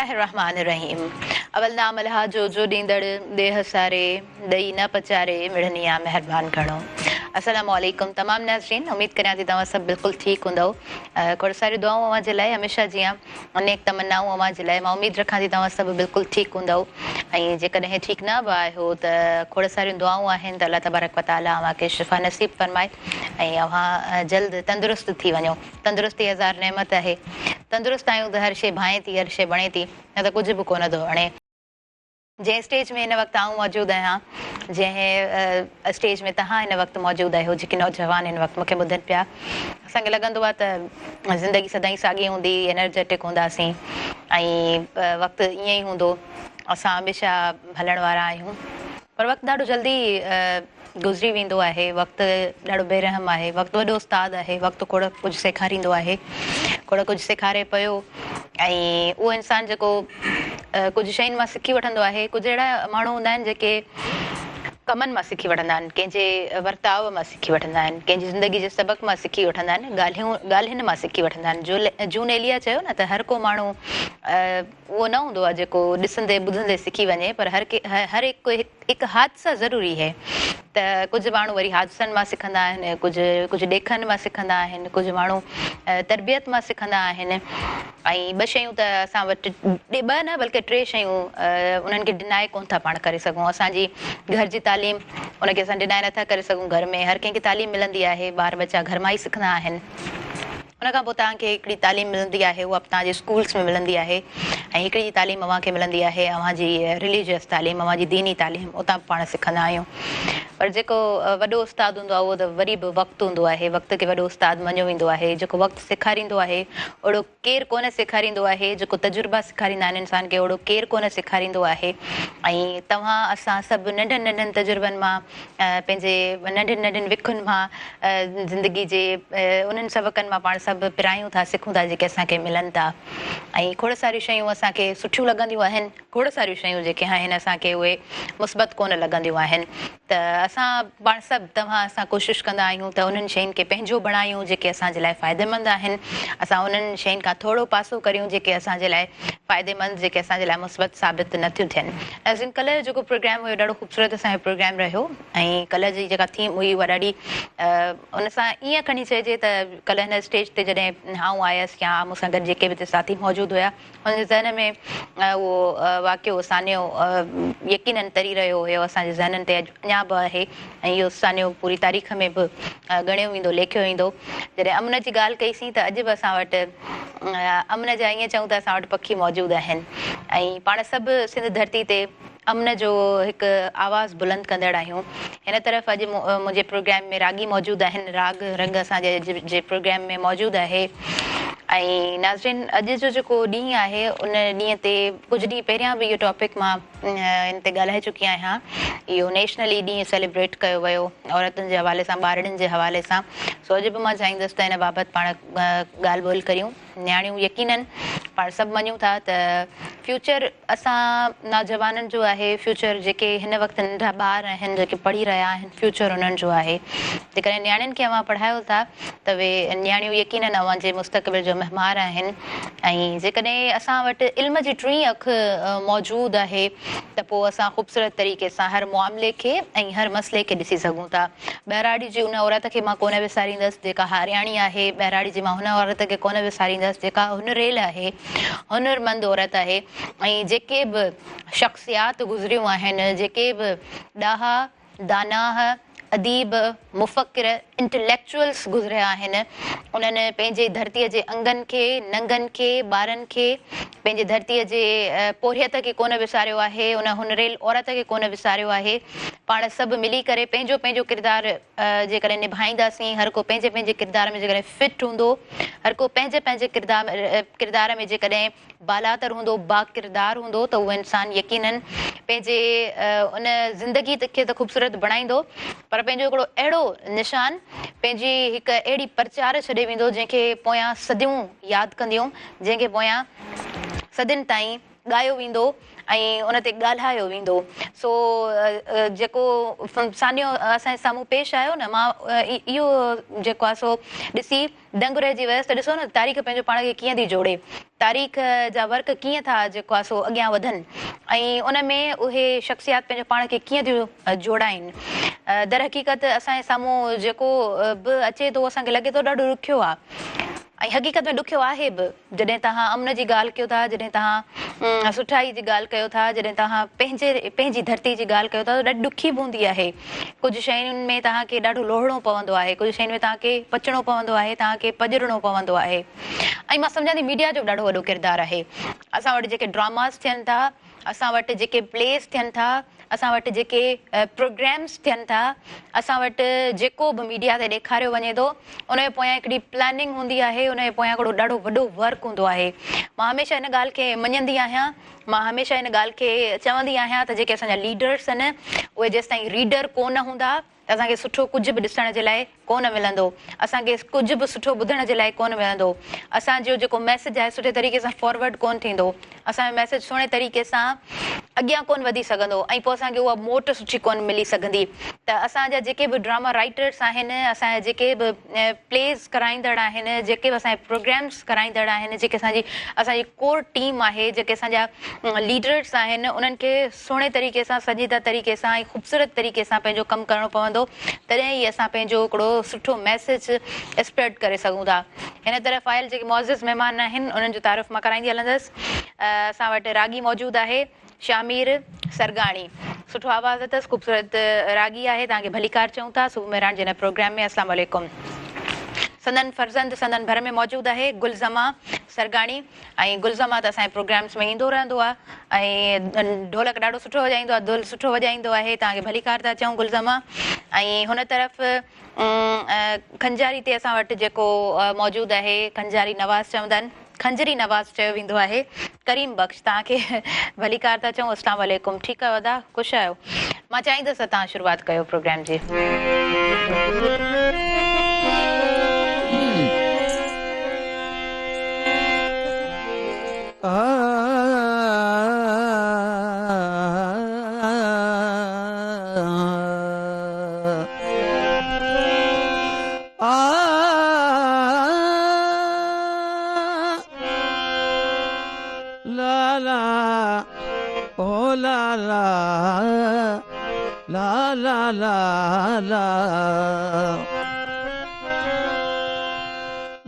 الله الرحمٰن الرحيم اول نام الله جو جو ڏيندڙ ڏيهه ساري ڏئي نه پچاري مڙني آ مهربان گهڻو السلام عليڪم تمام ناظرين اميد ڪريان ٿي توهان سڀ بلڪل ٺيڪ هوندؤ کوڙ ساريون دعائون اوهان جي لاء هميشه جيان انيڪ تمنائون اوهان جي لاء مان اميد رکان ٿي توهان سڀ بلڪل ٺيڪ هوندؤ ۽ جيڪڏهن ٺيڪ نه به آهيو ته کوڙ ساريون دعائون آهن ته الله تبارڪ وتعالي اوهان کي شفا نصيب فرمائي ۽ اوهان جلد تندرست ٿي وڃو تندرستي هزار نعمت آهي. تندرست آهيون ته هر شيء ڀانئي ٿي، هر شيء بڻي ٿي، نه ته ڪجهه به ڪونه ٿو وڻي. جنهن اسٽيج ۾ هن وقت آئون موجود آهيان، جنهن اسٽيج ۾ توهان هن وقت موجود آهيو، جيڪي نوجوان هن وقت مون کي ٻڌن پيا، اسان کي لڳندو آهي ته زندگي سدائين ساڳي هوندي، انرجيٽڪ هونداسين ۽ وقت ائين ئي هوندو، اسان هميشه هلڻ وارا آهيون پر وقت ڏاڍو جلدي گذري ويندو آهي، وقت ڏاڍو بي رحم آهي، وقت وڏو استاد آهي، وقت کوڙ ڪجهه سيکاريندو آهي، کوڙ ڪجهه سيکاري پيو ۽ اهو انسان جيڪو ڪجهه شين مان سکي وٺندو آهي، ڪجهه اهڙا ماڻهو هوندا آهن جيڪي ڪمن مان سکي وٺندا آهن، ڪنهن جي ورتاء مان سکي وٺندا آهن، ڪنهن جي زندگي جي سبق مان سکي وٺندا آهن، ڳالهيون ڳالهين مان سکي وٺندا آهن، جون ايليا چيو نه ته هر ڪو ماڻهو اهو نه هوندو آهي جيڪو ڏسندي ٻڌندي سکي وڃي پر هر هر هڪ هڪ حادثه ضروري هي ته ڪجهه ماڻهو وري حادثن مان سکندا آهن ڪجهه ڪجهه ڏيکن مان سکندا آهن ڪجهه ماڻهو تربيت مان سکندا آهن ۽ ٻه شيون ته اسان وٽ ٻه نه بلڪه ٽي شيون انهن کي ڊنائي ڪونه ٿا پاڻ ڪري سگهون اسان جي گهر جي تعليم ان کي اسان ڊنائي نٿا ڪري سگهون گهر ۾ هر ڪنهن کي تعليم ملندي آهي ٻار ٻچا گهر مان ئي سکندا آهن. ان کان پوء توهان کي هڪڙي تعليم ملندي آهي اها به توهان جي اسڪولس ۾ ملندي آهي ۽ هڪڙي تعليم اوهان کي ملندي آهي اوهان جي رليجيس تعليم اوهان جي ديني تعليم اتان به پاڻ سکندا آهيون پر جيڪو وڏو استاد هوندو آهي اهو ته وري به وقت هوندو آهي وقت کي وڏو استاد مڃيو ويندو آهي جيڪو وقت سيکاريندو آهي اهڙو ڪير ڪونه سيکاريندو آهي جيڪو تجربا سيکاريندا آهن انسان کي اهڙو ڪير ڪونه سيکاريندو آهي ۽ توهان اسان سڀ ننڍن ننڍن تجربن مان پنهنجي ننڍين ننڍين وکن مان زندگي جي انهن سبقن مان پاڻ سڀ پرايون ٿا سکون ٿا جيڪي اسان کي ملن ٿا ۽ کوڙ ساريون شيون اسان کي سٺيون لڳنديون آهن کوڙ ساريون شيون جيڪي آهن اسان کي اهي مثبت ڪونه لڳنديون آهن ته اسان پاڻ سڀ توهان اسان ڪوشش ڪندا آهيون ته انهن شين کي پنهنجو بڻايون جيڪي اسان جي لاء فائديمند آهن اسان انهن شين کان ٿورو پاسو ڪريون جيڪي اسان جي لاء فائديمند جيڪي اسان جي لاء مثبت ثابت نه ٿيون ٿين. ناظرين ڪلهه جو جيڪو پروگرام هيو ڏاڍو خوبصورت اسان جو پروگرام رهيو ۽ ڪلهه جي جيڪا ٿيم هئي اها ڏاڍي ان سان ائين کڻي چئجي ته ڪلهه هن اسٽيج تي جڏهن آئون آيس يا مون سان گڏ جيڪي به هتي ساٿي موجود هيا انهن جي ذهن ۾ اهو واقعو سانحو يقينن تري رهيو هيو اسان جي ذهنن تي اڄ اڃا به آهي ۽ اهو سانحو پوري تاريخ ۾ به ڳڻيو ويندو ليکيو ويندو جڏهن امن جي ڳالهه ڪئي سين ته اڄ به اسان وٽ امن جا ائين چئون ته اسان وٽ پکي موجود آهن ۽ پاڻ سڀ سنڌ ڌرتي تي امن جو هڪ آواز بلند ڪندڙ آهيون هن طرف اڄ منهنجي پروگرام ۾ راڳي موجود آهن راڳ رنگ اسان جي اڄ جي پروگرام ۾ موجود آهي ۽ ناظرين اڄ جو جيڪو ڏينهن آهي ان ڏينهن تي ڪجهه ڏينهن پهريان به اهو ٽاپڪ مان ان تي ڳالهائي چڪي آهيان اهو نيشنلي ڏينهن سيليبريٽ ڪيو ويو عورتن جي حوالي سان ٻارڙين جي حوالي سان سو اڄ به مان چاهيندس ته ان بابت پاڻ ڳالهه ٻولهه ڪريون نياڻيون يقينن پاڻ سڀ مڃون ٿا ته فيوچر اسان نوجوانن جو آهي فيوچر جيڪي هن وقت ننڍا ٻار آهن جيڪي پڙهي رهيا آهن فيوچر انهن جو آهي جيڪڏهن نياڻين کي اوهان پڙهايو ٿا ته اهي نياڻيون يقينن اوهان جي مستقبل جو معمار آهن ۽ جيڪڏهن اسان وٽ علم جي ٽين اک موجود آهي ته پوء اسان خوبصورت طريقي سان هر معاملي کي ۽ هر مسئلي کي ڏسي سگهون ٿا. ٻهراڙي جي ان عورت کي مان ڪونه وساريندس جيڪا هارياڻي آهي، ٻهراڙي جي مان هن عورت کي ڪونه وساريندس جيڪا هنريل آهي، هنرمند عورت آهي ۽ جيڪي به شخصيات گذريون آهن، جيڪي به ڏاها، داناهه، اديب، مفڪر، انٽليڪچوئلس گذريا آهن، انهن پنهنجي ڌرتيء جي انگن کي، ننگن کي، ٻارن کي، پنهنجي ڌرتيء جي پورهيت کي ڪونه وساريو آهي، ان هنريل عورت کي ڪونه وساريو آهي. پاڻ سڀ ملي ڪري پنهنجو پنهنجو ڪردار جيڪڏهن نڀائينداسين، هر ڪو پنهنجي پنهنجي ڪردار ۾ جيڪڏهن فٽ هوندو، هر ڪو پنهنجي پنهنجي ڪردار ۾ جيڪڏهن بالاتر هوندو، باڪردار هوندو ته اهو انسان يقينن پنهنجي ان زندگي کي ته خوبصورت بڻائيندو پر پنهنجو هڪڙو اهڙو نشان، پنهنجي هڪ اهڙي پرچار ڇڏي ويندو جنهن کي پويان صديون ياد ڪنديون، جنهن کي پويان صدين تائين. ڳايو ويندو ۽ ان تي ڳالهايو ويندو. سو جيڪو سانحو اسان جي سامهون پيش آيو نه مان اهو جيڪو آهي سو ڏسي دنگ رهجي ويس ته ڏسو نه تاريخ پنهنجو پاڻ کي ڪيئن ٿي جوڙي، تاريخ جا ورق ڪيئن ٿا جيڪو آهي سو اڳيان وڌن ۽ ان ۾ اهي شخصيات پنهنجو پاڻ کي ڪيئن ٿيون جوڙائين. درحقيقت اسان جي سامهون جيڪو به اچي ٿو اسان کي لڳي ٿو ڏاڍو ڏکيو آهي ۽ حقيقت ۾ ڏکيو آهي به. جڏهن توهان امن جي ڳالهه ڪيو ٿا، جڏهن توهان سٺائي جي ڳالهه ڪيو ٿا، جڏهن توهان پنهنجي پنهنجي ڌرتي جي ڳالهه ڪيو ٿا ته ڏاڍي ڏکي به هوندي آهي. ڪجهه شين ۾ توهان کي ڏاڍو لوڙڻو پوندو آهي، ڪجهه شين ۾ توهان کي پچڻو پوندو آهي، توهان کي پڄرڻو پوندو آهي ۽ مان سمجهان ٿي ميڊيا جو به ڏاڍو وڏو ڪردار آهي. اسان وٽ جيڪي ڊراماز ٿين ٿا، اسان وٽ جيڪي پليز ٿين ٿا، اسان وٽ جيڪي پروگرامز ٿين ٿا، اسان وٽ جيڪو به ميڊيا تي ڏيکاريو وڃي ٿو، ان جي پويان هڪڙي پلاننگ هوندي آهي، ان جي پويان هڪڙو ڏاڍو وڏو ورڪ هوندو آهي. مان هميشه ان ڳالهه کي مڃندي آهيان، مان هميشه ان ڳالهه کي چوندي آهيان ته جيڪي اسان جا ليڊرس آهن، اهي جيستائين ريڊر ڪونه هوندا ته اسان کي سٺو ڪجهه به ڏسڻ جي لاء ڪونه ملندو، اسان کي ڪجهه به سٺو ٻڌڻ جي لاء ڪونه ملندو، اسان جو جيڪو ميسيج آهي سٺي طريقي سان فارورڊ ڪونه ٿيندو، اسان جو ميسيج سهڻي طريقي سان اڳيان ڪونه وڌي سگهندو ۽ پوء اسان کي اها موٽ سٺي ڪونه ملي سگهندي ته اسان جا جيڪي به ڊراما رائيٽرس آهن، اسان جا جيڪي به پليز ڪرائيندڙ آهن، جيڪي به اسان جا پروگرامس ڪرائيندڙ آهن، جيڪي اسان جي اسان جي ڪور ٽيم آهي، جيڪي اسان جا ليڊرس آهن انهن کي سهڻي طريقي سان سنجيده طريقي سان ۽ خوبصورت طريقي سان پنهنجو ڪم ڪرڻو پوندو تڏهن ئي اسان پنهنجو هڪڙو سٺو ميسيج اسپريڊ ڪري سگهون ٿا. هن طرف آيل جيڪي معزز مهمان آهن انهن جو تعارف مان ڪرائيندي هلندس. اسان وٽ راڳي موجود آهي شاهمير سرگاڻي سٺو آواز اٿس خوبصورت راڳي آهي توهان کي ڀليڪار چئون ٿا صبح مهراڻ جي هن پروگرام ۾ اسلام عليڪم. سندن فرزند سندن ڀر ۾ موجود آهي گل زمان سرگاڻي. ۽ گل زمان ته اسان جي پروگرامس ۾ ايندو رهندو آهي ۽ ڍولڪ ڏاڍو سٺو وڄائيندو آهي دهل سٺو وڄائيندو آهي توهان کي ڀليڪار ٿا چئون گل زمان ۽ هن طرف کنجاري تي اسان وٽ جيڪو موجود آهي کنجاري نواز چوندا آهن خنجري نواز چيو ويندو آهي ڪريم بخش توهان کي ڀليڪار ٿا چئون اسلام عليڪم ٺيڪ آهيو ادا خوش آهيو مان چاهيندس ته توهان شروعات ڪيو پروگرام جي.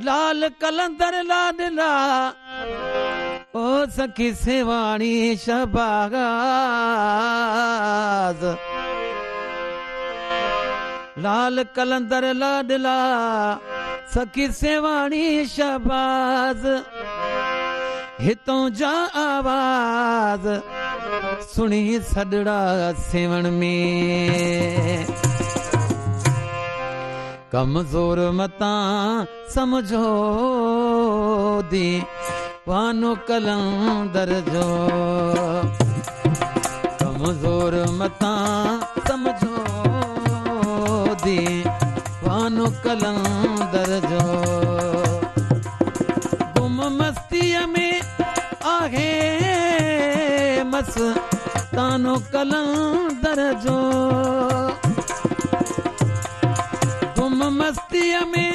لال قلندر لاڏلا او سخي سيوهاڻي شهباز لال قلندر لاڏلا سخي سيوهاڻي شهباز هتون جا آواز سڻي سڏڙا سيوهڻ ۾. ڪمزور متان سمجهو ديوانو قلندر جو ڪمزور متان سمجهو ديوانو قلندر جو گم مستيء ۾ آهي مستانو قلندر جو گم مستيء ۾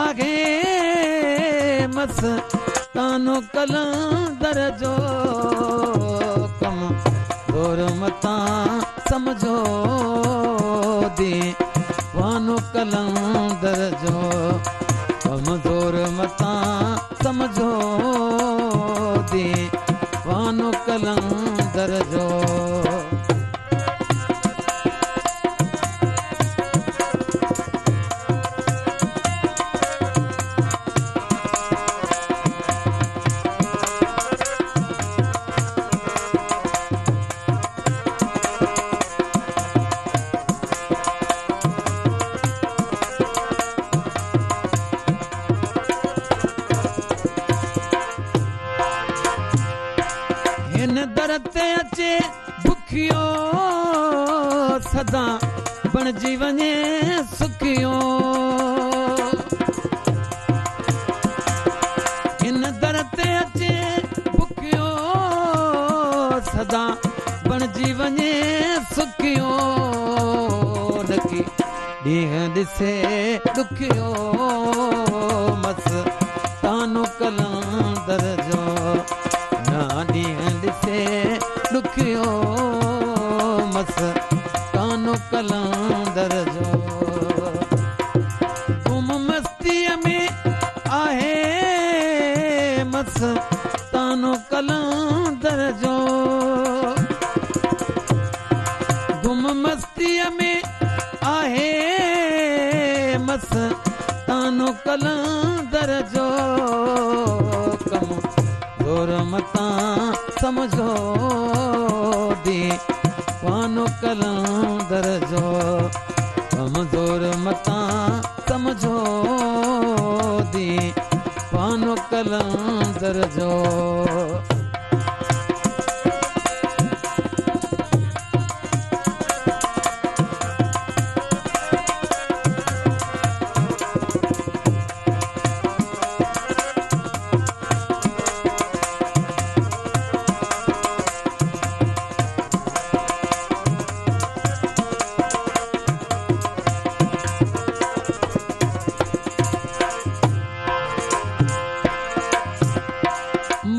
آهي مستانو قلندر جو ڪمزور متان سمجهو ديوانو قلندر جو ڪمزور متان سمجهو ديوانو قلندر جو. هن در تي اچي بکيو سدا بڻجي وڃي سکيو هن در تي اچي بکيو وڃي سکيو، نڪي ڏينهن ڏسي ڏکيو، مستانو قلندر جو، نه ڏينهن ڏسي ڏکيو، مستانو قلندر جو. گم مستيءَ ۾ آهي مستانو قلندر جو، گم مستيءَ ۾ آهي مستانو قلندر جو، ڪمزور متان سمجهو ديوانو قلندر جو، ڪمزور متان سمجهو ديوانو قلندر جو.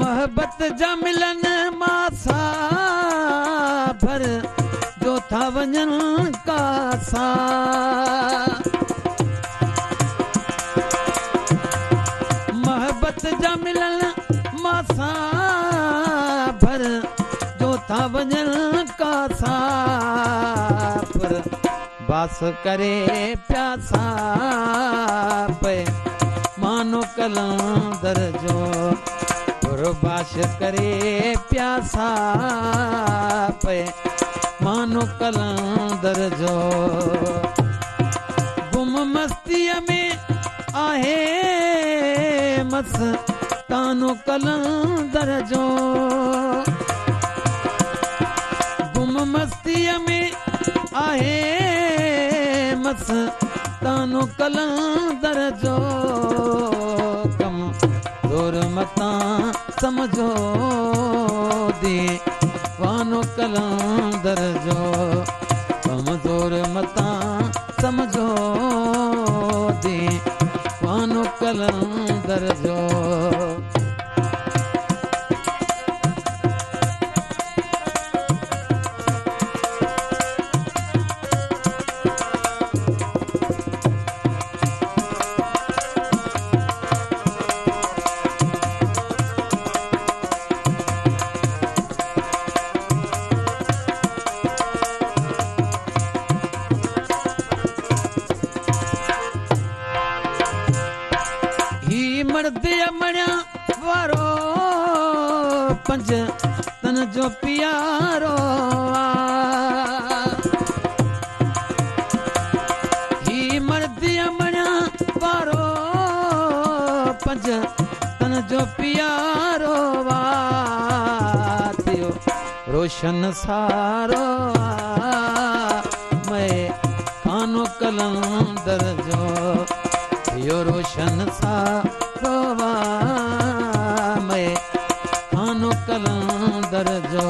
محبت جا ملن ماسا ڀر جو ٿا وڃن ڪاسا، محبت جا ملن ماسا ڀر جو ٿا وڃن ڪاسا، پر باس ڪري پياسا پئي مانو قلندر جو، باش ڪري پياسا پئي مانو قلندر جو. گم مستيءَ ۾ آهي مستانو قلندر جو، گم مستيءَ ۾ آهي مستانو قلندر جو، ڪمزور متان سمجهو ديوانو قلندر جو، ڪمزور متان سمجهو ديوانو قلندر جو. هي مرد مڻيا وارو پنج تن جو پيارو آ، هي مرد مڻيا وارو پنج تن جو پيارو آ، ٿيو روشن سارو آ مئي خانو قلندر جو، ٿيو روشن سارو آ مئي خانو قلندر جو.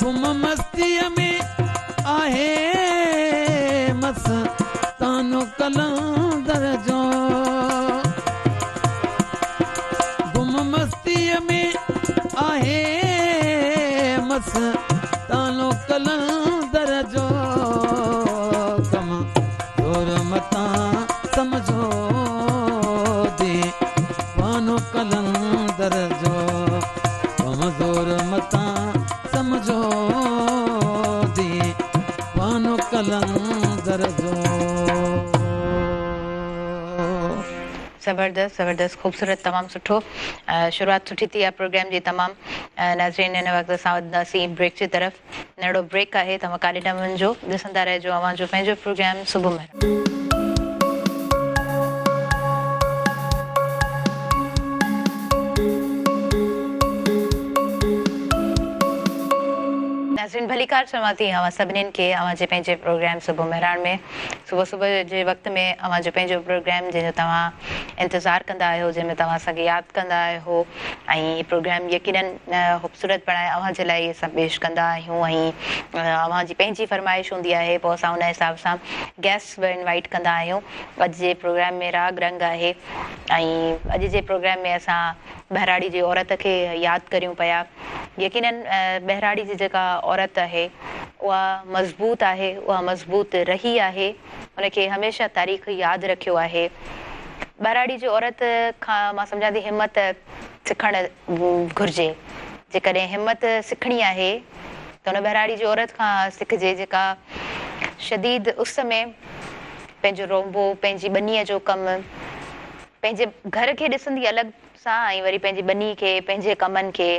گم مستيءَ ۾ آهي مستانو قلندر جو، گم مستيءَ ۾ آهي مستانو قلندر جو، ڪمزور متان سمجهو ديوانو قلندر جو، ڪمزور متان سمجهو ديوانو قلندر جو. زبردست زبردست، خوبصورت، تمام سٺو شروعات سٺي ٿي آهي پروگرام جي. تمام ناظرين، هن وقت اسان وڌنداسين بريڪ جي طرف. ننڍڙو بريڪ آهي، توهان ڪاڏي نه وڃجو، ڏسندا رهجو اوهان جو پنهنجو پروگرام صبح مهراڻ. ناظرين ڀليڪار چوان ٿي اوهان سڀنين کي اوهان جي پنهنجي پروگرام صبح مهراڻ ۾ صبح صبح جي وقت ۾ اوهان جو پنهنجو پروگرام جنهن جو توهان انتظار ڪندا آهيو جنهن ۾ توهان اسان کي ياد ڪندا آهيو ۽ هي پروگرام يقينن خوبصورت بڻائي اوهان جي لاء ئي اسان پيش ڪندا آهيون ۽ اوهان جي پنهنجي فرمائش هوندي آهي پوء اسان ان حساب سان گيسٽس به انوائيٽ ڪندا آهيون اڄ جي پروگرام ۾ راڳ رنگ آهي ۽ اڄ جي پروگرام ۾ اسان ٻهراڙي جي عورت کي ياد ڪريون پيا. يقينن ٻهراڙي جي جيڪا عورت آهي اها مضبوط آهي، اها مضبوط رهي آهي، ان کي هميشه تاريخ ياد رکيو آهي. ٻهراڙي جي عورت کان مان سمجهان ٿي همت سکڻ گهرجي. جيڪڏهن همت سکڻي آهي ته ان ٻهراڙي جي عورت کان سکجي جيڪا شديد اس ۾ پنهنجو رونبو، پنهنجي ٻنيء جو ڪم، پنهنجي گهر کي ڏسندي الڳ سان ۽ وري پنهنجي ٻني کي پنهنجي ڪمن کي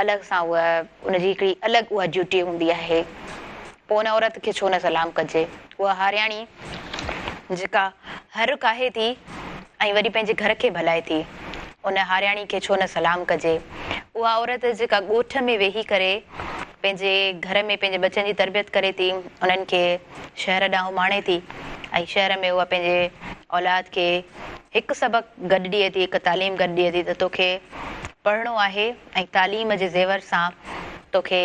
الڳ سان اها ان جي هڪڙي الڳ اها ڊيوٽي هوندي آهي پوء ان عورت کي ڇو نه سلام ڪجي اها هارياڻي جيڪا هر ڪاهي ٿي ۽ وري پنهنجي گهر کي ڀلائي ٿي ان هارياڻي کي ڇو نه سلام ڪجي اها عورت جيڪا ڳوٺ ۾ ويهي ڪري پنهنجي گهر ۾ پنهنجي ٻچن جي تربيت ڪري ٿي انهن کي شهر ڏانهن اماڻي ٿي ۽ شهر ۾ اها پنهنجي اولاد کي هڪ سبق گڏ ڏئي ٿي، هڪ تعليم گڏ ڏئي ٿي ته توکي پڙهڻو آهي ۽ تعليم جي زيور سان توکي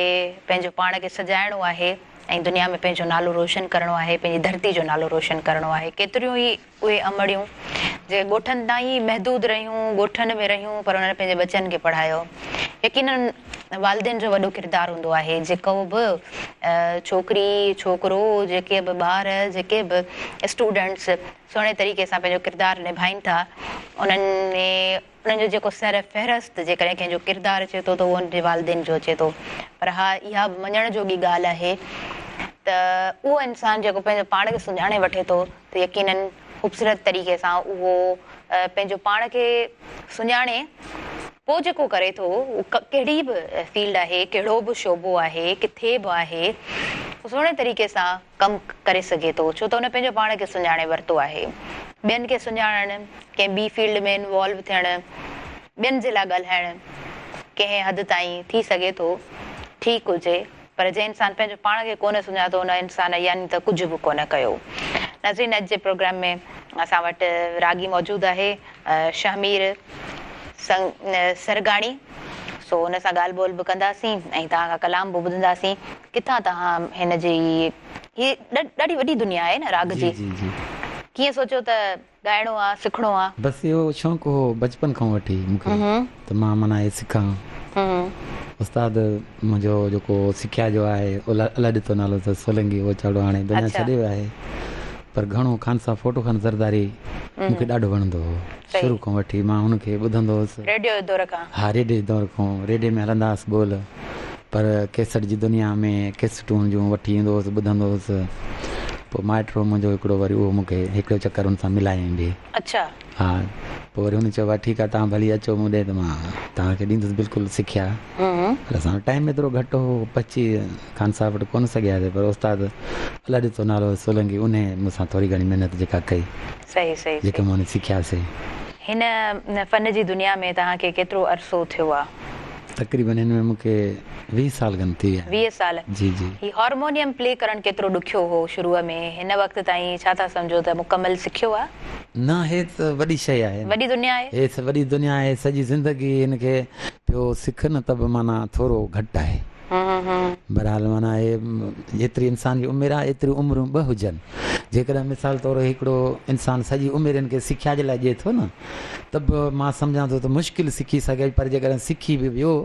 پنهنجو پاڻ کي سجائڻو آهي ۽ دنيا ۾ پنهنجو نالو روشن ڪرڻو آهي، پنهنجي ڌرتي جو نالو روشن ڪرڻو آهي. ڪيتريون ئي اهي امڙيون جيڪي ڳوٺن تائين ئي محدود رهيون، ڳوٺن ۾ رهيون پر انهن پنهنجي ٻچن کي پڙهايو. يقينن والدين جو وڏو ڪردار هوندو آهي، جيڪو به ڇوڪري، ڇوڪرو، جيڪي به ٻار، جيڪي به اسٽوڊنٽس سهڻي طريقي سان پنهنجو ڪردار نڀائين ٿا، انهن ۾ انهن جو جيڪو سر فهرست جيڪڏهن ڪنهن جو ڪردار اچي ٿو ته اهو ان جي والدين جو اچي ٿو پر ها اها به مڃڻ جوڳي ڳالهه آهي ته اهو انسان جيڪو پنهنجو پاڻ کي سڃاڻي وٺي ٿو ته يقينن خوبصورت طريقي سان اهو پنهنجو پاڻ کي سڃاڻي پوء جيڪو ڪري ٿو اهو ڪهڙي به فيلڊ آهي ڪهڙو به شعبو آهي ڪٿي به آهي سهڻي طريقي سان ڪم ڪري سگهي ٿو ڇو ته هن پنهنجو پاڻ کي سڃاڻي ورتو آهي. ٻين کي سڃاڻڻ، ڪنهن ٻي فيلڊ ۾ انوالو ٿيڻ، ٻين جي لاء ڳالهائڻ ڪنهن حد تائين ٿي سگهي ٿو ٺيڪ هجي پر جنهن انسان پنهنجو پاڻ کي ڪونه سڃاتو ان انسان يعني ته ڪجهه به ڪونه ڪيو. ناظرين اڄ جي پروگرام ۾ اسان وٽ راڳي موجود آهي شهمير سرگاڻي سو ان سان ڳالهه ٻولهه به ڪنداسين ۽ توهان کان ڪلام به ٻڌنداسين. ڪٿان توهان هن جي هي ڏاڍي وڏي دنيا آهي نه راڳ جي جي جي ڪيئن سوچيو ته ڳائڻو آ سکڻو آ. بس اهو شوق هو بچپن کان وٺي مون کي ته مان معنيٰ هي سکان. استاد منهنجو جيڪو سکيا جو آهي الله ڏتو نالو اٿس سولنگي اهو چاڙهو هاڻي دنيا ڇڏي ويو آهي پر گهڻو خان صاحب ڦوٽو خان زرداري مون کي ڏاڍو وڻندو هو شروع کان وٺي مان هن کي ٻڌندو هوس. ريڊيو جي دور کان. ها ريڊيو جي دور کان ريڊيو ۾ هلندا هئس ٻول. پر ڪيسٽ جي دنيا ۾ ڪيسٽون جون وٺي ايندو هوس ٻڌندو هوس پوء مائٽ هو منهنجو هڪڙو وري اهو مون کي هڪڙو چڪر ان سان ملايائين به. اڇا. ها پوء وري هن چيو ڀاء ٺيڪ آهي توهان ڀلي اچو مون ڏي ته مان توهان کي ڏيندس بلڪل سکيا پر اسان وٽ ٽائيم ايترو گهٽ هو پهچي خان صاحب وٽ ڪونه سگهياسي پر استاد الله ڏتو نالو سولنگي انهي مون سان ٿوري گهڻي محنت جيڪا ڪئي صحيح صحيح جيڪي مون سکياسي. هن فن جي دنيا ۾ توهان کي ڪيترو عرصو ٿيو آ؟ تقريبن هن ۾ مون کي 20 سال کن ٿي ويا آهن. 20 سال. جي جي. هي هارمونيم پلي ڪرڻ ڪيترو ڏکيو هو شروع ۾ هن وقت تائين ڇا ٿا سمجهو ته مڪمل سکيو آ؟ نه هي ته وڏي شيء آهي. وڏي دنيا آهي. هي ته وڏي دنيا آهي سڄي زندگي هن کي پيو سک نه ته به معنيٰ ٿورو گهٽ آهي. بھرحال معنيٰ هي جيتري انسان جي عمر آهي ايتريون عمرون ٻه هجن. جيڪڏهن مثال طور هڪڙو انسان سڄي عمر هن کي سکيا جي لاء ڏئي ٿو نه ته به مان سمجهان ٿو ته مشڪل سکي سگهي پر جيڪڏهن سکي به ويو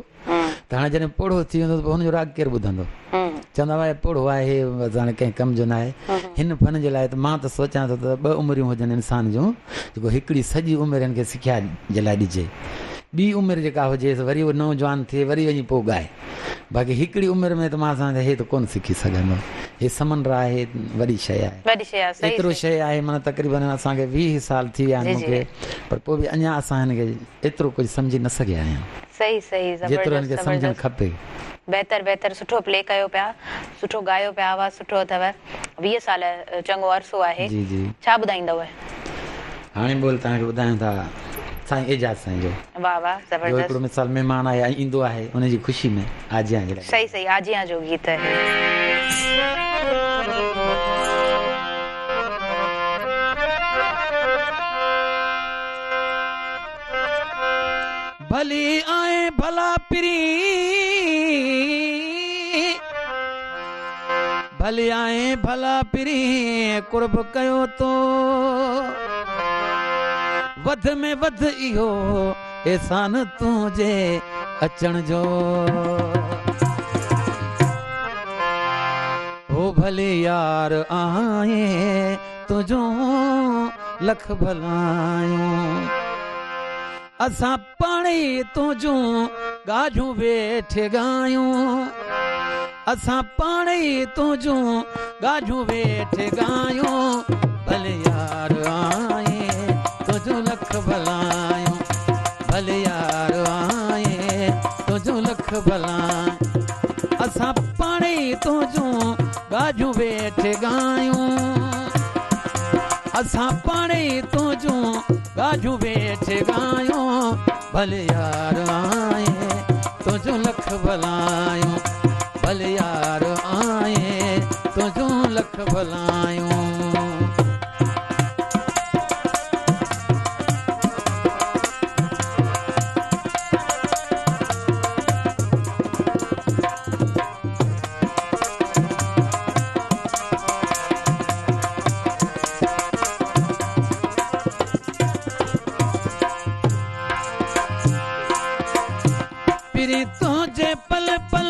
ته هاڻي جڏهن پوڙهو ٿي ويندو ته پوء هن جو راڳ ڪير ٻڌندو؟ چوندا هئا هي پوڙهو آهي بس هاڻي ڪنهن ڪم جو ناهي. هن فن جي لاء ته مان ته سوچان ٿو ته ٻه عمريون هجن انسان جون جيڪو هڪڙي سڄي عمر هن کي سکيا جي لاء ڏجي ٻي عمر جيڪا هجيس وري اهو نوجوان ٿئي وري وڃي پوء ڳائي. باقي هڪڙي عمر ۾ ته مان سمجهان ٿو هي ته ڪونه سکي سگهندو. هي سمنڊ آهي وڏي شيء آهي. وڏي شيء آهي صحيح ايترو شيء آهي معنيٰ تقريبن اسان کي 20 سال ٿي ويا آهن مون کي پر پوء به اڃا اسان هن کي ايترو ڪجهه سمجهي نه سگهيا آهيون. صحيح صحيح جيترو هن کي زبردست سمجهڻ زبردست کپي. بهتر بهتر سٺو پلي ڪيو پيا سٺو ڳايو پيا آواز سٺو اٿو 20 سال چڱو عرصو آهي جي جي. ڇا ٻڌائيندؤ. هاڻي ٻول توهان کي ٻڌايون ٿا. سائين اعجاز سائين جو. واه واه زبردست. جو هڪڙو مثال مهمان آهي ۽ ايندو آهي ان جي خوشي ۾ آجيان جي لاء. صحيح صحيح آجيان جو گيت آهي. ڀلي آئين ڀلا پرين ڀلي آئين ڀلا پرين قرب ڪيو تو وڌ ۾ وڌ اهو احسان تنهنجي اچڻ جو هو ڀلي يار آئين تنهنجون لک ڀلايون اسان پاڻ ئي تنهنجون ڳالهيون ويٺي ڳايون اسان پاڻ ئي تنهنجون ڳالهيون ويٺي ڳايون ڀلي يار آئين تنهنجون لک ڀلايون ڀلي يار آئين تنهنجون لک ڀلايون اسان پاڻ ئي تنهنجون ڳالهيون ويٺي ڳايون اسان پاڻ ئي تنهنجون ڳالهيون ويٺي ڳايون ڀلي يار آئين تنهنجون لک ڀلايون ڀلي يار آئين تنهنجون لک ڀلايون. پرين تنهنجي پل پل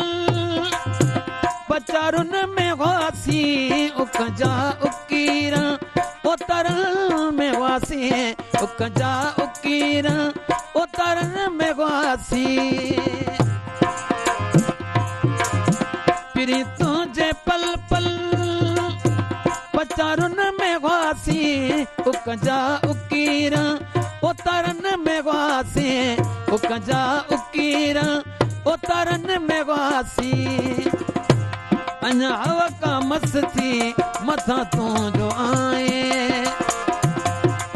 پچارن ۾ هئاسين اک جا اڪير اوترن ۾ هئاسين اک جا اڪير اوترن ۾ هئاسين پرين تنهنجي پل پل پچارن ۾ هئاسين اک جا اڪير اوترن ۾ هئاسين اک جا اڪير اوترن ۾ هئاسين اڃا هوا ڪا مس ٿي مٿان تنهنجو آئين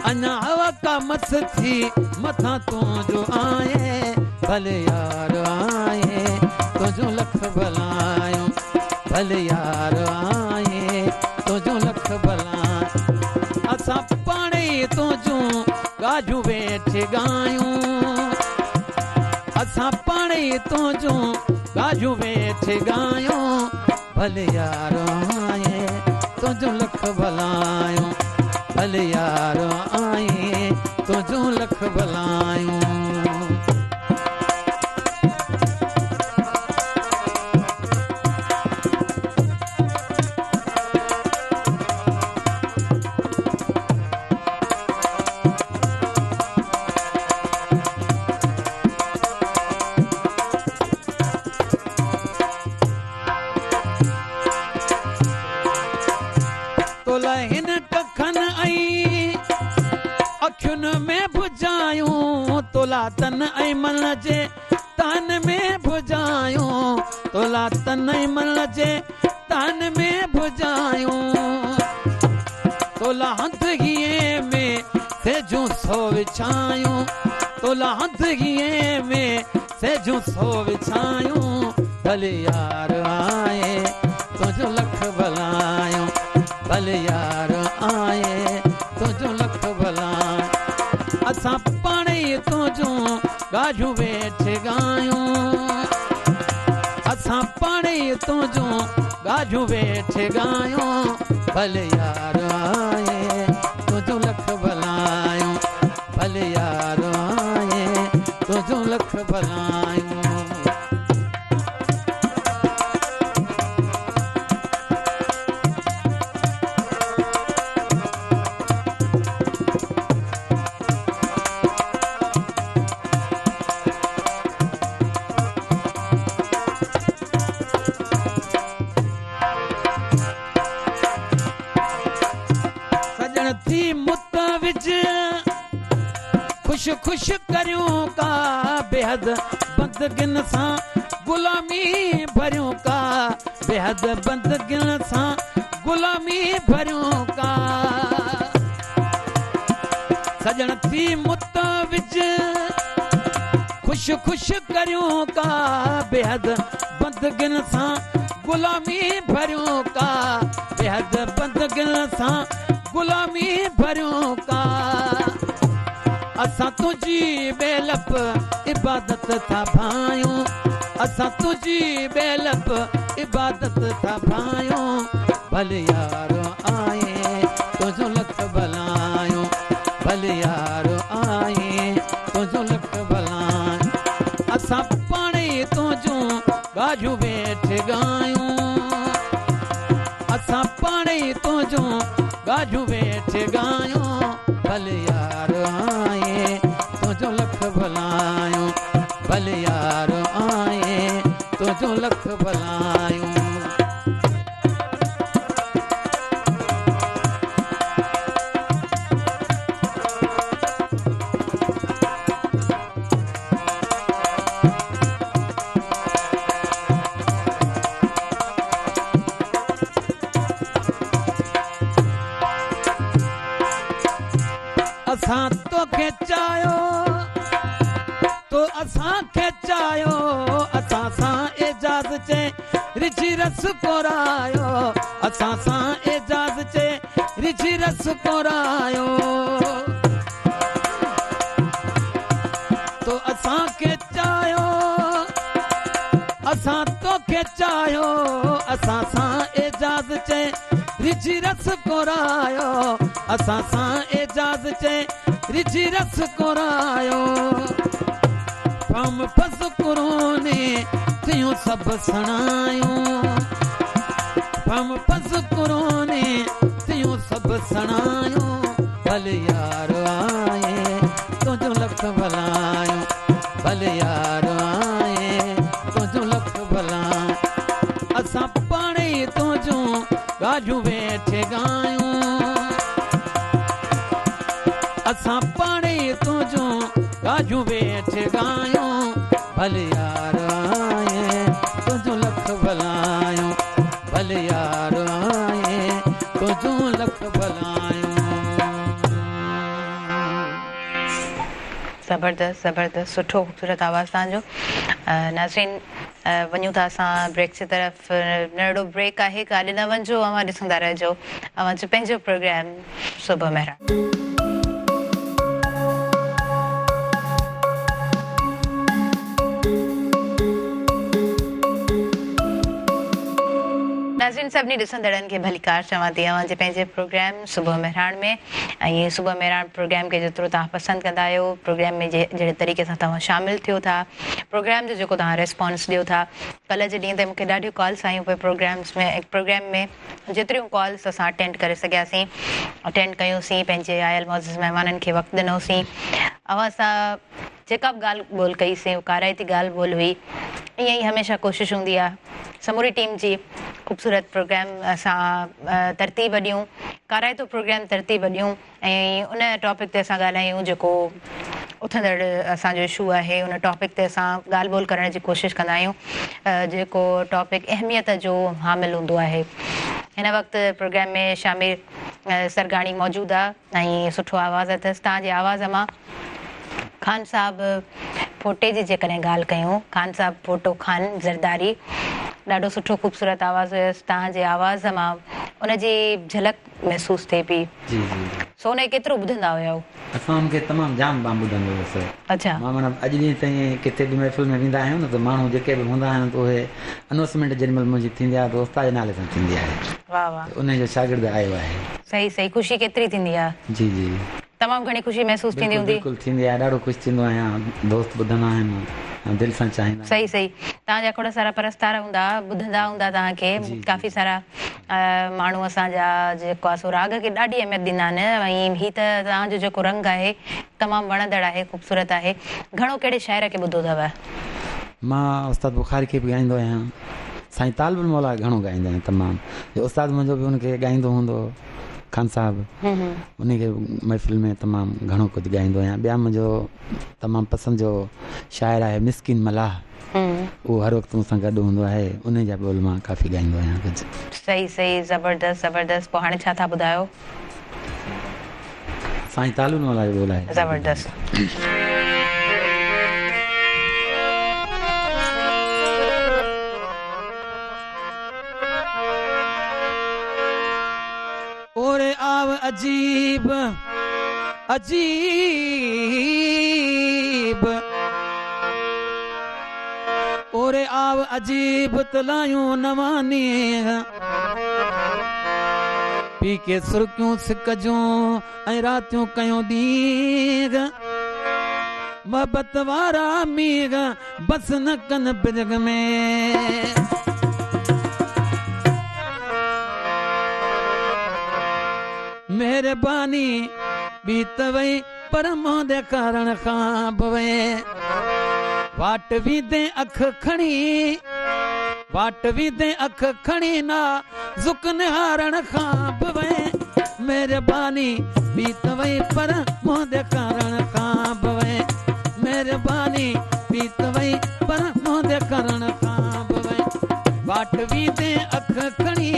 اڃا هوا ڪا مس ٿي مٿان تنهنجو آئين ڀلي يار آئين تنهنجون لک ڀلايون ڀلي يار آئين تنهنجون لک ڀلايون اسان پاڻ ئي تنهنجون ڳالهيون ويٺي ڳايون اسان پاڻ ئي تنهنجون ڳالهيون ويٺي ڳايون ڀلي يار آئين تنهنجون لک ڀلايون ڀلي يار آئين تنهنجون لک ڀلايون. تولاء هن ڪکن ۽ اکين ۾ به جايون تولاء تن ۽ من جي تن ۾ به جايون تولاء تن ۽ من جي تن ۾ به جايون تولاء هنڌ هينئين ۾ سيجون سو وڇايون تولاء هنڌ هينئين ۾ سيجون سو وڇايون ڀلي يار آئين تنهنجون لک ڀلايون ڀلي يار آئين تنهنجون لک ڀلايون اسان پاڻ ئي تنهنجون ڳالهيون ويٺي ڳايون اسان پاڻ ئي تنهنجون ڳالهيون ويٺي ڳايون ڀلي يار آئين تنهنجون لک ڀلايون ڀلي يار آئين تنهنجون لک ڀلايون. سڄڻ ٿي متوج خوش خوش ڪريون ڪا بيحد بندگين سان غلامي ڀريون ڪا بيحد بندگين سان غلامي ڀريون ڪا سڄڻ ٿي متوج خوش خوش ڪريون ڪا بيحد بندگين سان غلامي ڀريون ڪا بيحد بندگين سان غلامي ڀريون ڪا اسان تنهنجي بي لپ عبادت ٿا ڀانيون اسان تنهنجي بي لپ عبادت ٿا ڀانيون ڀل يار آئين تنهنجون لک ڀلايون ڀل يار آئين تنهنجون لک ڀلايون اسان پاڻ ئي تنهنجون ڳالهيون ويٺ ڳايون اسان پاڻ ئي تنهنجون ڳالهيون ويٺ ڳايون ڀل يار آئين تنهنجون لک ڀلايون ڀل يار آئين تنهنجون لک ڀلايون. اسان توکي چاهيو تو اسان کي چاهيو اسان سان اعجاز چئي رڇي رس ڪورايو اسان سان اعجاز چئي رڇي رس ڪورايو تو اسان کي چاهيو اسان توکي چاهيو اسان سان اعجاز چئي رڇي رس ڪورايو اسان سان اعجاز چئي رڇي رس ڪورايو فهم فذڪروني ٿيون سڀ سڻايون فهم فذڪروني ٿيون سڀ سڻايون ڀل يار آئين تنهنجون لک ڀلايون ڀل يار آئين تنهنجون لک ڀلايون اسان پاڻ ئي تنهنجون ڳالهيون ويٺي ڳايون اسان پاڻ ئي تنهنجون ڳالهيون ويٺي ڳايون ڀل يار آئين تنهنجون لک ڀلايون ڀل يار آئين تنهنجون لک ڀلايون. زبردست زبردست سٺو خوبصورت آواز توهان جو ناظرين وڃون ٿا اسان بريڪ جي طرف ننڍڙو بريڪ آهي ڪاڏي نه وڃجو اوهان ڏسندا رهجو اوهان جو پنهنجو پروگرام صبح مهراڻ. ناظرين سڀني ڏسندڙن کي ڀليڪار چوان ٿي اوهان جي پنهنجي پروگرام صبح مهراڻ ۾ ۽ صبح مهراڻ پروگرام کي جيترو توهان پسند ڪندا آهيو پروگرام ۾ جهڙي طريقي سان توهان شامل ٿيو ٿا پروگرام جو جيڪو توهان ريسپانس ڏيو ٿا ڪلهه جي ڏينهن تي مونکي ڏاڍيون ڪالس آيون پئي پروگرامس ۾ پروگرام ۾ جيتريون ڪالس اسان اٽينڊ ڪري سگهياسين اٽينڊ ڪيونسين پنهنجي آيل معزز مهمانن کي وقت ڏنوسين اوهان سان جيڪا به ڳالهه ٻولهه ڪئي سين اها ڪارائتي ڳالهه ٻولهه هئي ائين ئي هميشه ڪوشش هوندي آهي سموري ٽيم جي خوبصورت پروگرام اسان ترتيب ڏيون ڪارائتو پروگرام ترتيب ڏيون ۽ ان ٽاپڪ تي اسان ڳالهايون جيڪو اٿندڙ اسان جو اشو آهي ان ٽاپڪ تي اسان ڳالهه ٻولهه ڪرڻ جي ڪوشش ڪندا آهيون جيڪو ٽاپڪ اهميت جو حامل هوندو آهي هن وقت پروگرام ۾ شامير سرگاڻي موجود آهي ۽ سٺو آواز اٿس توهان جي آواز مان خان صاحب ڦوٽي جي جيڪڏهن ڳالهه ڪيون خان صاحب ڦوٽو خان زرداري ڏاڍو سٺو خوبصورت آواز هيس توهان جي آواز مان ان جي جهلڪ محسوس ٿئي پئي. جي جي. سو ان کي ڪيترو ٻڌندا هيؤ؟ اسان ان کي تمام جام مان ٻڌندو هوس. اڇا. مان معنيٰ اڄ ڏينهن تائين ڪٿي به محفل ۾ ويندا آهيون نه ته ماڻهو جيڪي به هوندا آهن ته اهي انوسمينٽ جيڏي مهل منهنجي ٿيندي آهي ته استاد جي نالي سان ٿيندي آهي. واه واه. ته انهي جو شاگرد آيو آهي. صحيح صحيح خوشي ڪيتري ٿيندي آهي. جي جي. تمام گهڻي خوشي محسوس ٿيندي بلڪل هوندي. بلڪل ٿيندي آهي ڏاڍو خوش ٿيندو آهيان دوست ٻڌندا آهن ۽ دل سان چاهيندا آهن. صحيح صحيح توهان جا کوڙ سارا پرستار هوندا ٻڌندا هوندا توهان کي جي جي. ڪافي سارا ماڻهو اسان جا جيڪو آهي سو راڳ کي ڏاڍي اهميت ڏيندا آهن ۽ هي ته توهان جو جيڪو رنگ آهي تمام وڻندڙ آهي خوبصورت آهي گهڻو ڪهڙي شاعر کي ٻڌو اٿو؟ مان استاد بخاري کي به ڳائيندو آهيان سائين طالب الموليٰ کي گهڻو ڳائيندو آهيان تمام جو استاد منهنجو به ان کي ڳائيندو هوندو هو خان صاحب ان کي محفل ۾ تمام گهڻو ڪجهه ڳائيندو آهيان ٻيا منهنجو تمام پسند جو شاعر آهي مسڪين ملاح اهو هر وقت مون سان گڏ هوندو آهي انهي جا ٻول مان ڪافي ڳائيندو آهيان ڪجهه. صحيح صحيح زبردست زبردست پوء هاڻي ڇا ٿا ٻڌايو. سائين طالب الموليٰ جو ٻول آهي. زبردست. عجيب عجيب اوري آو عجيب تلايون نوان ڏينهن پي ڪي سرڪيون سڪ جون ۽ راتيون ڪيون ڏينهن محبت وارا مينهن بس نه ڪن برگ ۾. مهرباني ٻي ته وئي پر منهن ڏيکارڻ کان به وئي. واٽ ويندي اک کڻي واٽ ويندي اک کڻي نازڪ نهارڻ کان به وئي. مهرباني ٻي ته وئي پر منهن ڏيکارڻ کان به وئي. مهرباني ٻي ته وئي پر منهن ڏيکارڻ کان به وئي. واٽ ويندي اک کڻي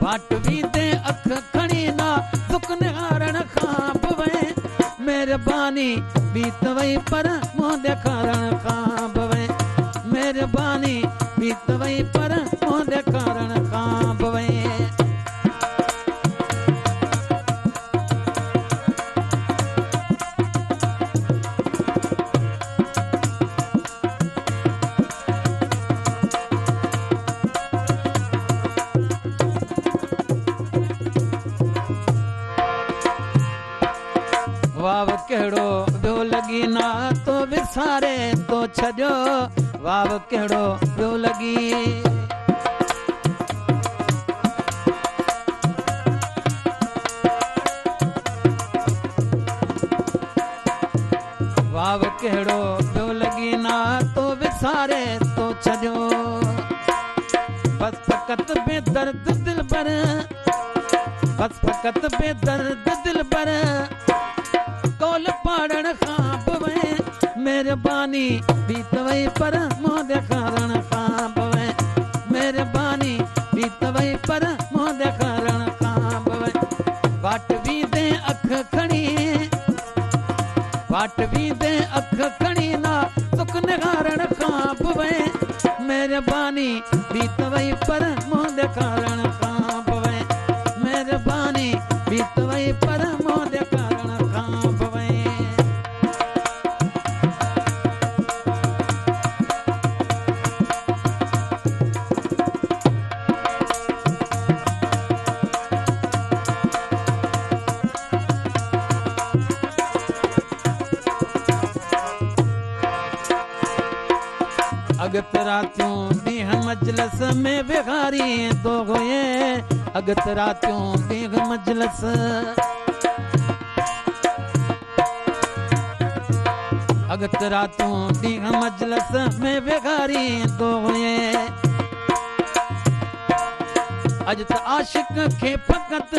واٽ ويندي اک کڻي نازڪ نهارڻ کان به وئي. مهرباني ٻي ته وئي پر منهن ڏيکارڻ کان به وئي. مهرباني ٻي ته وئي پر منهن ڏيکارڻ کان به وئي. واو ڪهڙو ٻيو لڳي ناتو وساري تو ڇڏيو واو ڪهڙو ٻيو لڳي واو ڪهڙو ٻيو لڳي ناتو وساري تو ڇڏيو بس فقط بي درد دلبر بس فقط بي درد دلبر قول پاڙڻ کان به وئي. مهرباني ٻي ته وئي پر منهن ڏيکارڻ کان به وئي. مهرباني ٻي ته وئي پر منهن ڏيکارڻ کان به وئي. واٽ ويندي اک کڻي واٽ ويندي اک کڻي نازڪ نهارڻ کان به وئي. مهرباني ٻي ته وئي پر منهن ڏيکارڻ کان به وئي. مهرباني ٻي ته وئي پر منهن ڏيکارڻ کان به وئي. اڳت راتيون ڏينهن مجلس ۾ ويهاريندو هئين اڳت راتيون ڏينهن مجلس اڳت راتيون ڏينهن مجلس ۾ ويهاريندو هئين اڄ ته عاشق کي فقط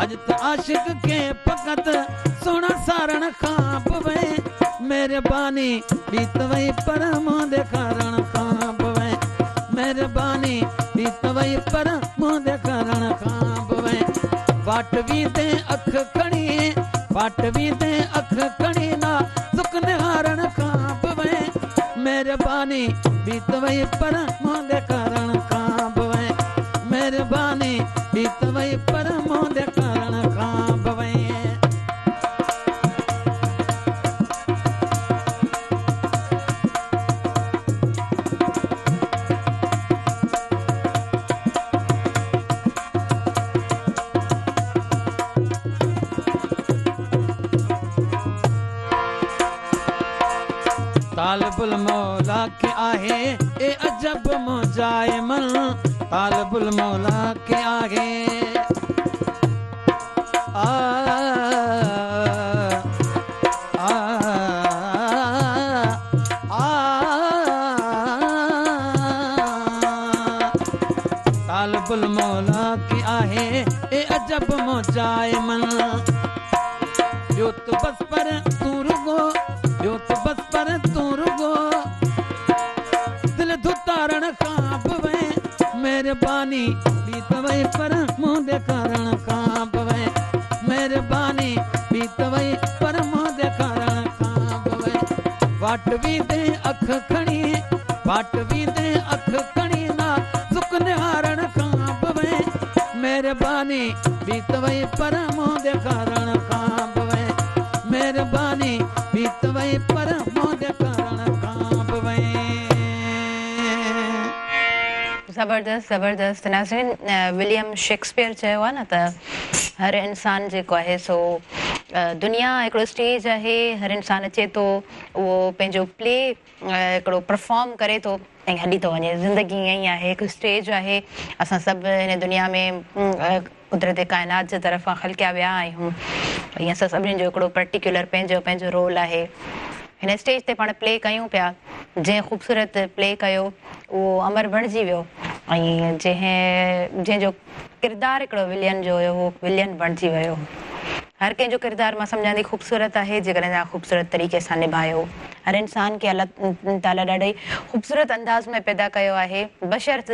اڄ ته عاشق کي فقط سهڻا سارڻ کان به وئي. مهرباني ٻي ته وئي پر منهن ڏيکارڻ کان به وئي. مهرباني ٻي ته وئي پر منهن ڏيکارڻ کان به وئي. واٽ ويندي اک کڻي واٽ ويندي اک کڻي نازڪ نهارڻ کان به وئي. مهرباني ٻي ته وئي پر منهن ڏيکارڻ کان به وئي. مهرباني ٻي ته وئي پر منهن ڏيکارڻ کان به وئي. طالب المولا کي آهي اي عجب منهنجائي من طالب المولا کي آهي آ آ آ طالب المولا کي آهي اي عجب منهنجائي من ٻيو ته بس پر تون رڳو ٻيو ته بس پر تون رڳو دل ڌتارڻ کان به وئي. مهرباني ٻي ته وئي پر منهن ڏيکارڻ کان به وئي. مهرباني ٻي ته وئي پر منهن ڏيکارڻ کان به وئي. واٽ ويندي اک کڻي واٽ ويندي اک کڻي نازڪ نهارڻ کان به وئي. مهرباني ٻي ته وئي پر منهن ڏيکارڻ کان به وئي مهرباني ٻي ته وئي پر منهن ڏيکارڻ کان به وئي. زبردست زبردست ناظرين وليم شيڪسپيئر چيو آهي نه ته هر انسان جيڪو آهي سو دنيا هڪڙو اسٽيج آهي هر انسان اچي ٿو اهو پنهنجو پلي هڪڙو پرفارم ڪري ٿو ۽ هلي ٿو وڃي زندگي ائين ئي آهي هڪ اسٽيج آهي اسان سڀ هن دنيا ۾ قدرت ڪائنات جي طرفان خلقيا ويا آهيون ۽ اسان سڀني جو هڪڙو پرٽيڪيولر پنهنجو پنهنجو رول آهي هن اسٽيج تي پاڻ پلي ڪيون پيا جنهن خوبصورت پلي ڪيو اهو امر بڻجي ويو ۽ جنهن جنهن جو ڪردار هڪڙو ولين جو هيو اهو ولين بڻجي ويو. هر ڪنهن جو ڪردار مان سمجهان ٿي خوبصورت آهي جيڪڏهن توهان خوبصورت طريقي سان نڀايو. هر انسان کي الله تعالي ڏاڍي خوبصورت انداز ۾ پيدا ڪيو آهي بشرط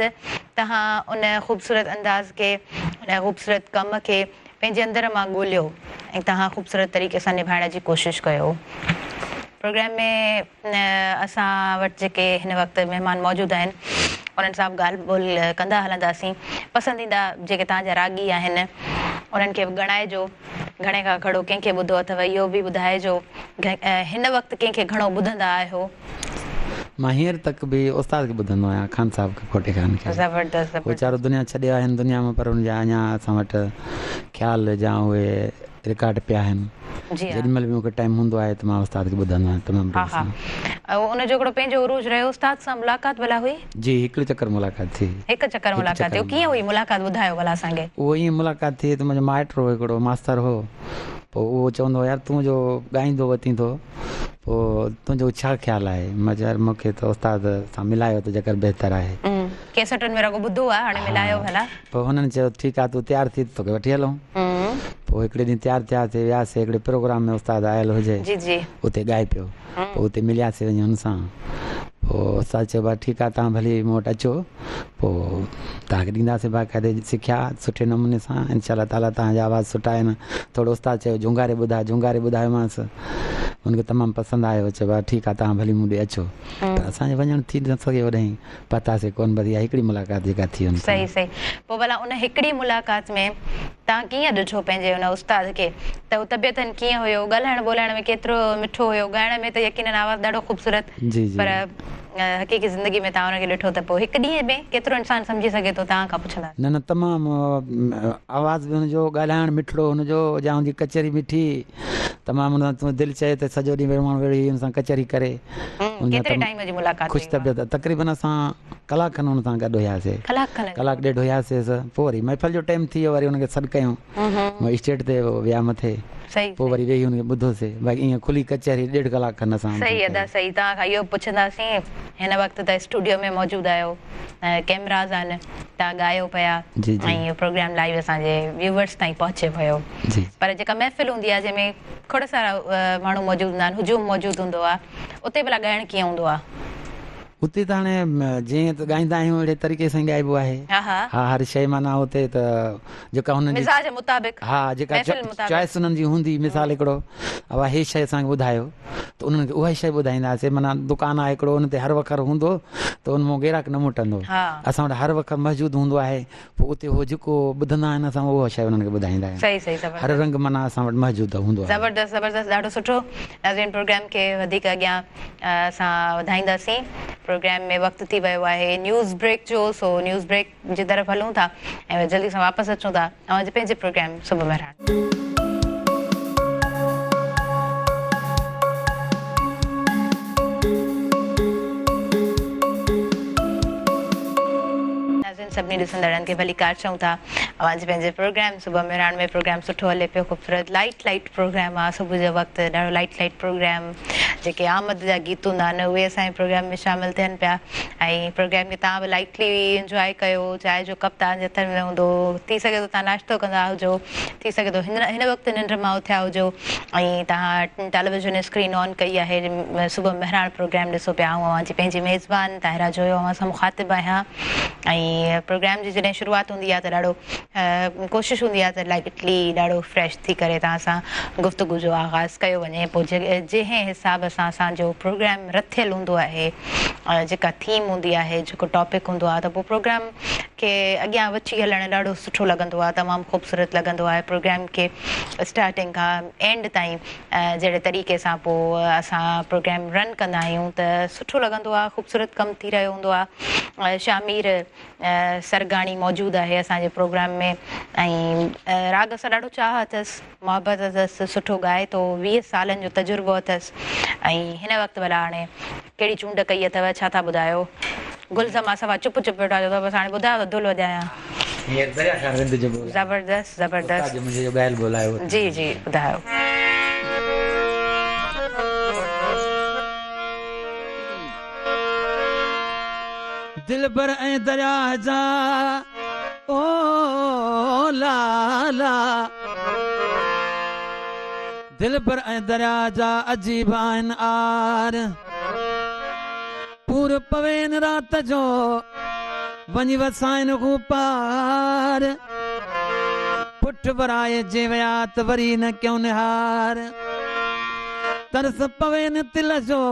توهان ان خوبصورت انداز کي ان خوبصورت ڪم کي پنهنجي اندر مان ڳوليو ۽ توهان خوبصورت طريقي سان نڀائڻ جي ڪوشش ڪيو. پروگرام ۾ اسان وٽ جيڪي هن وقت مهمان موجود آهن انهن سان به ڳالهه ٻولهه ڪندا هلنداسين. پسنديده جيڪي توهان جا راڳي آهن انهن کي به ڳڻائجو گهڻي کان گهڻو ڪنهن کي ٻڌو اٿو اهو به ٻڌائجو هن وقت ڪنهن کي گهڻو ٻڌندا آهيو. مان هينئر تڪ به استاد کي ٻڌندو آهيان خان صاحب کي ڦوٽي خان کي. زبردست زبردست. ويچارو دنيا ڇڏي آيو هن دنيا مان پر ان جا اڃا اسان وٽ خيال جا اهي رڪارڊ پيا آهن. جي ها. جيڏي مهل به مون کي ٽائيم هوندو آهي ته مان استاد کي ٻڌندو آهيان تمام ها دل ها سان. ان جو هڪڙو پنهنجو عروج رهيو استاد سان ملاقات ڀلا هئي؟ جي هڪڙو چڪر ملاقات ٿي. هڪ چڪر ملاقات ٿي ڪيئن هئي ملاقات ٻڌايو ڀلا اسان کي. اهو ائين ملاقات ٿي ته منهنجو مائٽ هو هڪڙو ماستر هو پوء اهو چوندو هو يار تون جو ڳائيندو وتين ٿو پوء تنهنجو ڇا خيال آهي مان چيو يار مون کي ته استاد سان ملايو ته جيڪر بهتر آهي. ڪيسٽن ۾ رڳو ٻڌو آهي هاڻي ملايو ڀلا. پوء هنن چيو ٺيڪ آهي تون تيار ٿي ته توکي وٺي هلون. پوء هڪڙي ڏينهن تيار ٿياسي وياسي هڪڙي پروگرام ۾ استاد آيل هجي اتي ڳائي پيو پوء اتي ملياسي وڃي هن سان پوء استاد چيو ڀاء ٺيڪ آهي توهان ڀلي مون وٽ اچو پوء توهان کي ڏينداسي باقاعدي سکيا سٺي نموني سان انشاء الله تعاليٰ توهان جا آواز سٺا آهن ٿورو استاد چيو جهونگاري ٻڌاء جهونگاري ٻڌايومانس هن کي تمام پسند آيو چيو ڀاء ٺيڪ آهي توهان ڀلي مون ڏي اچو پر اسان جو وڃڻ ٿي نه سگهيو اوڏانهن پهتاسين ڪونه بس اها هڪڙي ملاقات جيڪا ٿي هن سان. صحيح صحيح پوء ڀلا ان هڪڙي ملاقات ۾ توهان ڪيئن ڏٺو پنهنجي ان استاد کي ته هو طبيعتن ڪيئن هيو ڳالهائڻ ٻولهائڻ ۾ ڪيترو مٺو هيو ڳائڻ ۾ ته يقينن آواز ڏاڍو خوبصورت جي جي پر حقيقي زندگي ۾ توهان ان کي ڏٺو ته پوء هڪ ڏينهن ۾ ڪيترو انسان سمجهي سگهي ٿو توهان کان پڇنداسين. نه نه تمام آواز به هن جو ڳالهائڻ مٺڙو هن جو جا هن جي ڪچهري مٺي تمام هن سان تون دل چئي ته سڄو ڏينهن ويڙهو ماڻهو ويڙهي هن سان ڪچهري ڪري. ڪيتري ٽائيم جي ملاقات خوش طبيعت تقريبن اسان ڪلاڪ کن هن سان گڏ هياسي ڪلاڪ کن ڪلاڪ ڏيڍ هياسيس پوء وري محفل جو ٽائيم ٿي ويو وري هن کي سڏ ڪيون اسٽيج تي ويا مٿي پوء وري ويهي هن کي ٻڌوسي باقي ائين کلي ڪچهري ڏيڍ ڪلاڪ کن اسان صحيح ادا صحيح توهان کان اهو پڇنداسين هن وقت ته اسٽوڊيو ۾ موجود آهيو ڪيمراز آهن توهان ڳايو پيا ۽ اهو پروگرام لائيو اسان جي ويوورس تائين پهچي پيو پر جيڪا محفل هوندي آهي جنهن ۾ کوڙ سارا ماڻهو موجود هوندا آهن هجوم موجود هوندو آهي اتي ڀلا ڳائڻ ڪيئن هوندو آهي؟ اتي ته هاڻي جيئن ته ڳائيندا آهيون اهڙي طريقي سان ئي ڳائبو آهي. ها هر شيء معنيٰ اتي ته جيڪا هنن جي مزاج مطابق ها جيڪا چوائس انهن جي هوندي مثال هڪڙو اها هي شيء اسان کي ٻڌايو ته انهن کي اها ئي شيء ٻڌائينداسين معنيٰ دڪان آهي هڪڙو ان تي هر وکر هوندو ته ان مان گيراڪ نه موٽندو اسان وٽ هر وکر موجود هوندو آهي پوء اتي هو جيڪو ٻڌندا آهن اسان اها شيء انهن کي ٻڌائيندا آهيون. صحيح صحيح زبردست. هر رنگ معنيٰ اسان وٽ موجود هوندو آهي. زبردست زبردست ڏاڍو سٺو ناظرين پروگرام کي وڌيڪ اڳيان اسان وڌائينداسين پروگرام ۾ وقت ٿي ويو آهي نيوز بريڪ جو سو نيوز بريڪ جي طرف هلون ٿا ۽ جلدي سان واپس اچون ٿا اوهان جي پنهنجي پروگرام صبح مهراڻ. ناظرين سڀني ڏسندڙن کي ڀليڪار چئون ٿا اوهان جي پنهنجي پروگرام صبح مهراڻ ۾ پروگرام سٺو هلي پيو خوبصورت لائيٽ لائيٽ پروگرام آ صبح جو وقت ڏاڍو لائيٽ لائيٽ پروگرام جيڪي آمد جا گيت هوندا آهن اهي اسان جي پروگرام ۾ شامل ٿين پيا ۽ پروگرام کي توهان به لائيٽلي انجواء ڪيو چانهه جو ڪپ توهان جي هٿن ۾ هوندو ٿي سگهي ٿو توهان ناشتو ڪندا هجو ٿي سگهي ٿو هن هن وقت ننڊ مان اٿيا هجو ۽ توهان ٽيليويزن اسڪرين آن ڪئي آهي صبح مهراڻ پروگرام ڏسو پيا آئون اوهان جي پنهنجي ميزبان طاهره جويو اوهان سان مخاطب آهيان ۽ پروگرام جي جڏهن شروعات هوندي آهي ته ڏاڍو ڪوشش هوندي آهي ته لائيٽلي ڏاڍو فريش ٿي ڪري توهان سان گفتگو جو آغاز ڪيو وڃي پوء جنهن حساب سان اسان جو پروگرام رٿيل هوندو آهي جيڪا ٿيم هوندي آهي جيڪو ٽاپڪ هوندو آهي ته پوء پروگرام کي اڳيان وٺي هلڻ ڏاڍو سٺو لڳندو آهي تمام خوبصورت لڳندو آهي پروگرام کي اسٽارٽنگ کان اينڊ تائين جهڙي طريقي سان پوء اسان پروگرام رن ڪندا آهيون ته سٺو لڳندو آهي خوبصورت ڪم ٿي رهيو هوندو آهي شاهمير سرگاڻي موجود آهي اسان جي پروگرام ۾ ۽ راڳ سان ڏاڍو چاهه اٿس محبت اٿس سٺو ڳائي ٿو 20 سالن جو تجربو اٿس ۽ هن وقت ڀلا هاڻي ڪهڙي چونڊ ڪئي اٿو ڇا ٿا ٻڌايو گل زمان صفا چپ چپ ويٺو آهي چوندو بس هاڻي ٻڌايو ته دھل وڄايان. هينئر دريا خان رند جو ٻول آهي. زبردست زبردست. استاد جو منهنجي جو ڳايل ٻول آهي اهو. جي جي ٻڌايو. دلبر ۽ درياء جا او لالا. دلبر ۽ درياء جا عجيب آهن آر. پور پوين رات جو وڃي وسائن هو پار. پٺ ورائي جي ويا ته وري نه ڪيون نهار. ترس پوين تل جو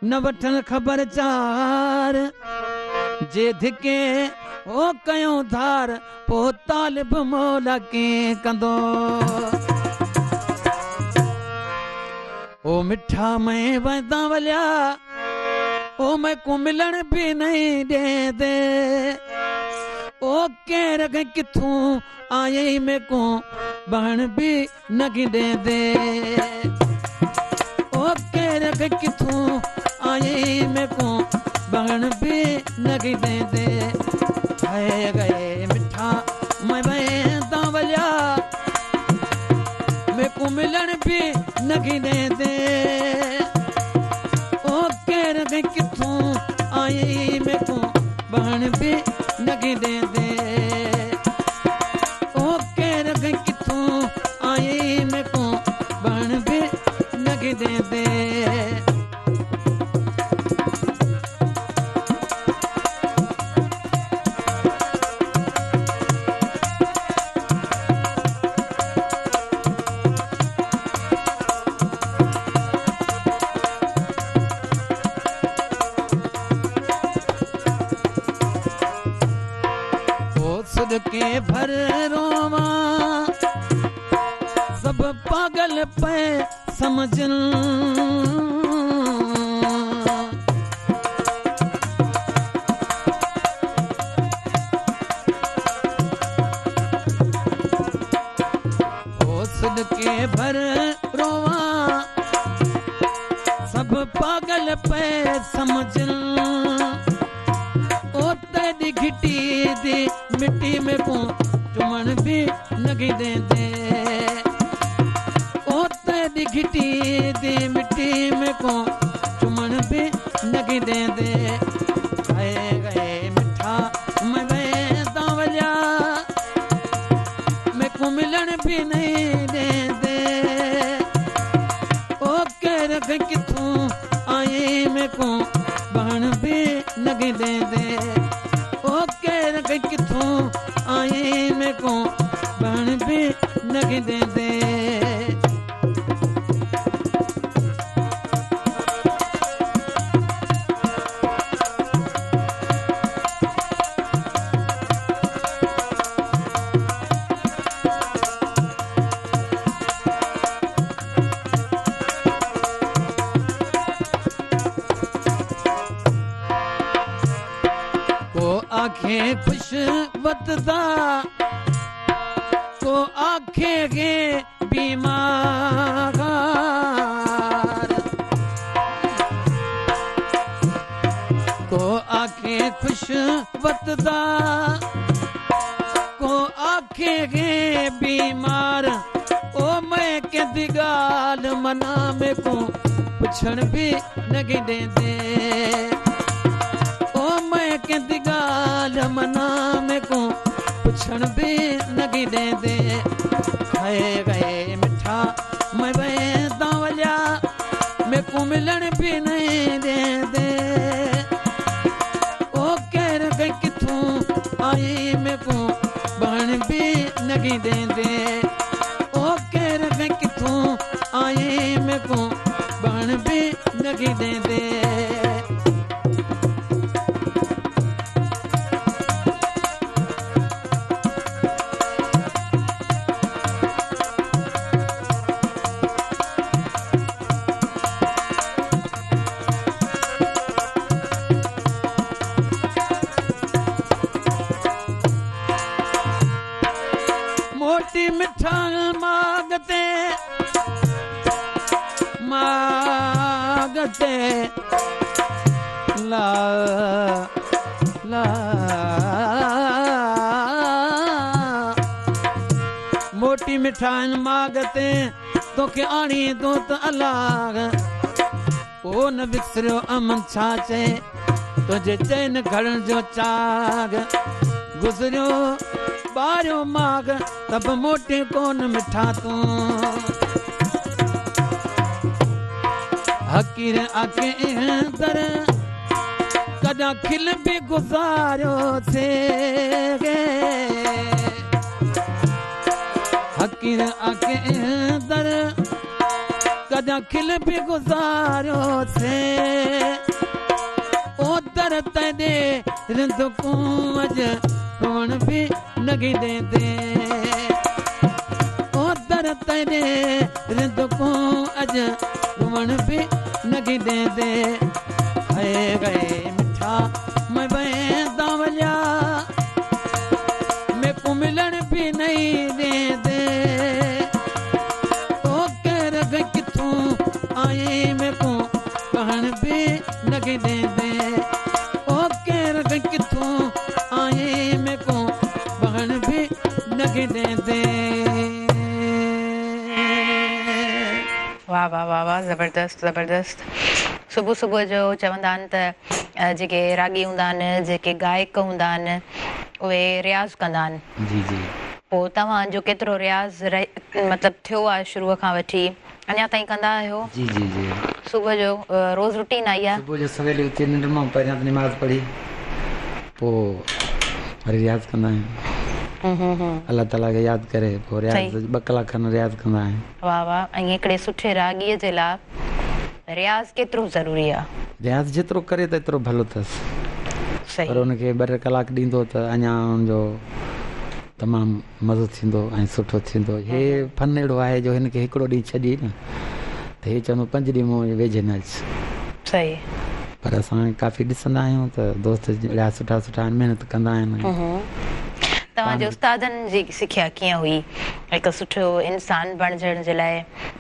نه وٺن خبر چار. جي ڌڪي هو ڪيون ڌار پوء طالب مولا ڪئين ڪندو. او مٺا مئين ويندا وليا او ميڪون ملڻ به نئين ڏيندي. او ڪير کي ڪٿون آيئي ميڪون بهڻ به نه ڏيندي. او ڪير کي ڪٿون آيئي ميڪون بهڻ به نه ڏيندي. هاء گئي مٺا مئين ويندا وليا ميڪون ملڻ به نه ڏيندي. او ڪير کي ڪٿون آيئي ميڪون بهڻ به نه ڏيندي. او ڪير کي ڪٿون آيئي ميڪون بهڻ به نه ڏيندي. او سڏڪي ڀر رووان سڀ پاڳل پئي سمجهن. او سڏڪي ڀر رووان سڀ پاڳل پئي سمجهن. او تيڏي گهٽي the مٽي ۾ ڪو چمڻ به نه ڏيندي. او تيڏي گهٽي the مٽي ۾ ڪو چمڻ به نه ڏيندي. هاء گئي مٺا مئين ويندا وليا ميڪون ملڻ به نئين ڏيندي. او ڪير کي ڪٿون آيئي ميڪون بهڻ به نه ڏيندي. او ڪير کي ڪٿون آيئي ميڪون بهڻ به نه ڏيندي. को आखे खुश वतदा को आखे गे बीमार। को आखे खुश वतदा को आखे गे बीमार। ओ मैं कंहिंदी ॻाल्हि मना में को पुछण बि न ॾींदे। ओ मैं कंहिंदी ॻाल्हि मना में को पुछण बि न ॾींदे। हाय गए मिठा मैं वेंदा वलिया मेकूं मिलण बि नहीं ॾींदे। ओ केर खे किथूं آئين ميڪون ٻهڻ به نگي ڏيندي او ڪير ڪٿون آئين ميڪون ٻهڻ به نگي ڏيندي. موٽي مٺا ماڳ تي ماڳ تي لا لا موٽي مٺا ماڳ تي توکي آڻيندو ته الله ڪو نه وسريو امن ڇا چئي تنهنجي چين گهڙڻ جو چاڳ گذريو ٻاريو ماڳ ته به موٽي ڪونه مٺا تون حقير آکي در ڪڏهن کل به گذاريو ٿي حقير آکي در ڪڏهن کل به گذاريو ٿي او در تيڏي رند ڪون اڄ روئڻ به نگي ڏيندي او در تيڏي رند ڪون اڄ روئڻ به نگي ڏيندي هاءِ گئي مٺا مين ويندا وليا ميڪون ملڻ به نهين ڏيندي او ڪير ڪٿون آئين ميڪون ڪهڻ به نگي ڏيندي او ڪير ڪٿون آئين ميڪون ٻهڻ به نگي ڏيندي. واه واه واه واه زبردست زبردست صبح صبح جو چوندا آهن ته جيڪي راڳي هوندا آهن جيڪي گائڪ هوندا آهن اهي رياض ڪندا آهن جي جي. پوء توهان جو ڪيترو رياض مطلب ٿيو آهي شروع کان وٺي اڃا تائين ڪندا آهيو؟ جي جي جي. صبح جو روز روٽين آهي اها؟ صبح جو سويل اٿي ننڊ مان پهريان ته نماز پڙهي پوء وري رياض ڪندا آهيون الله تعالي کي ياد ڪري پوء رياض ٻه ڪلاڪ کن رياض ڪندا آهيون. واه واه ۽ هڪڙي سٺي راڳيء جي لاء رياض ڪيترو ضروري آ؟ رياض جيترو ڪري ته ايترو ڀلو اٿس. پر ان کي ٻه ٽي ڪلاڪ ڏيندو ته اڃا ان جو تمام مزو ٿيندو ۽ سٺو ٿيندو. هي فن اهڙو آهي جو هن کي هڪڙو ڏينهن ڇڏي نه ته هي چوندو پنج ڏينهن مون ويجهي نه اچ. صحيح. پر اسان ڪافي ڏسندا آهيون ته دوست اهڙا سٺا سٺا آهن محنت ڪندا آهن. توهان جي استادن جي سکيا ڪيئن هئي هڪ سٺو انسان بڻجڻ جي لاء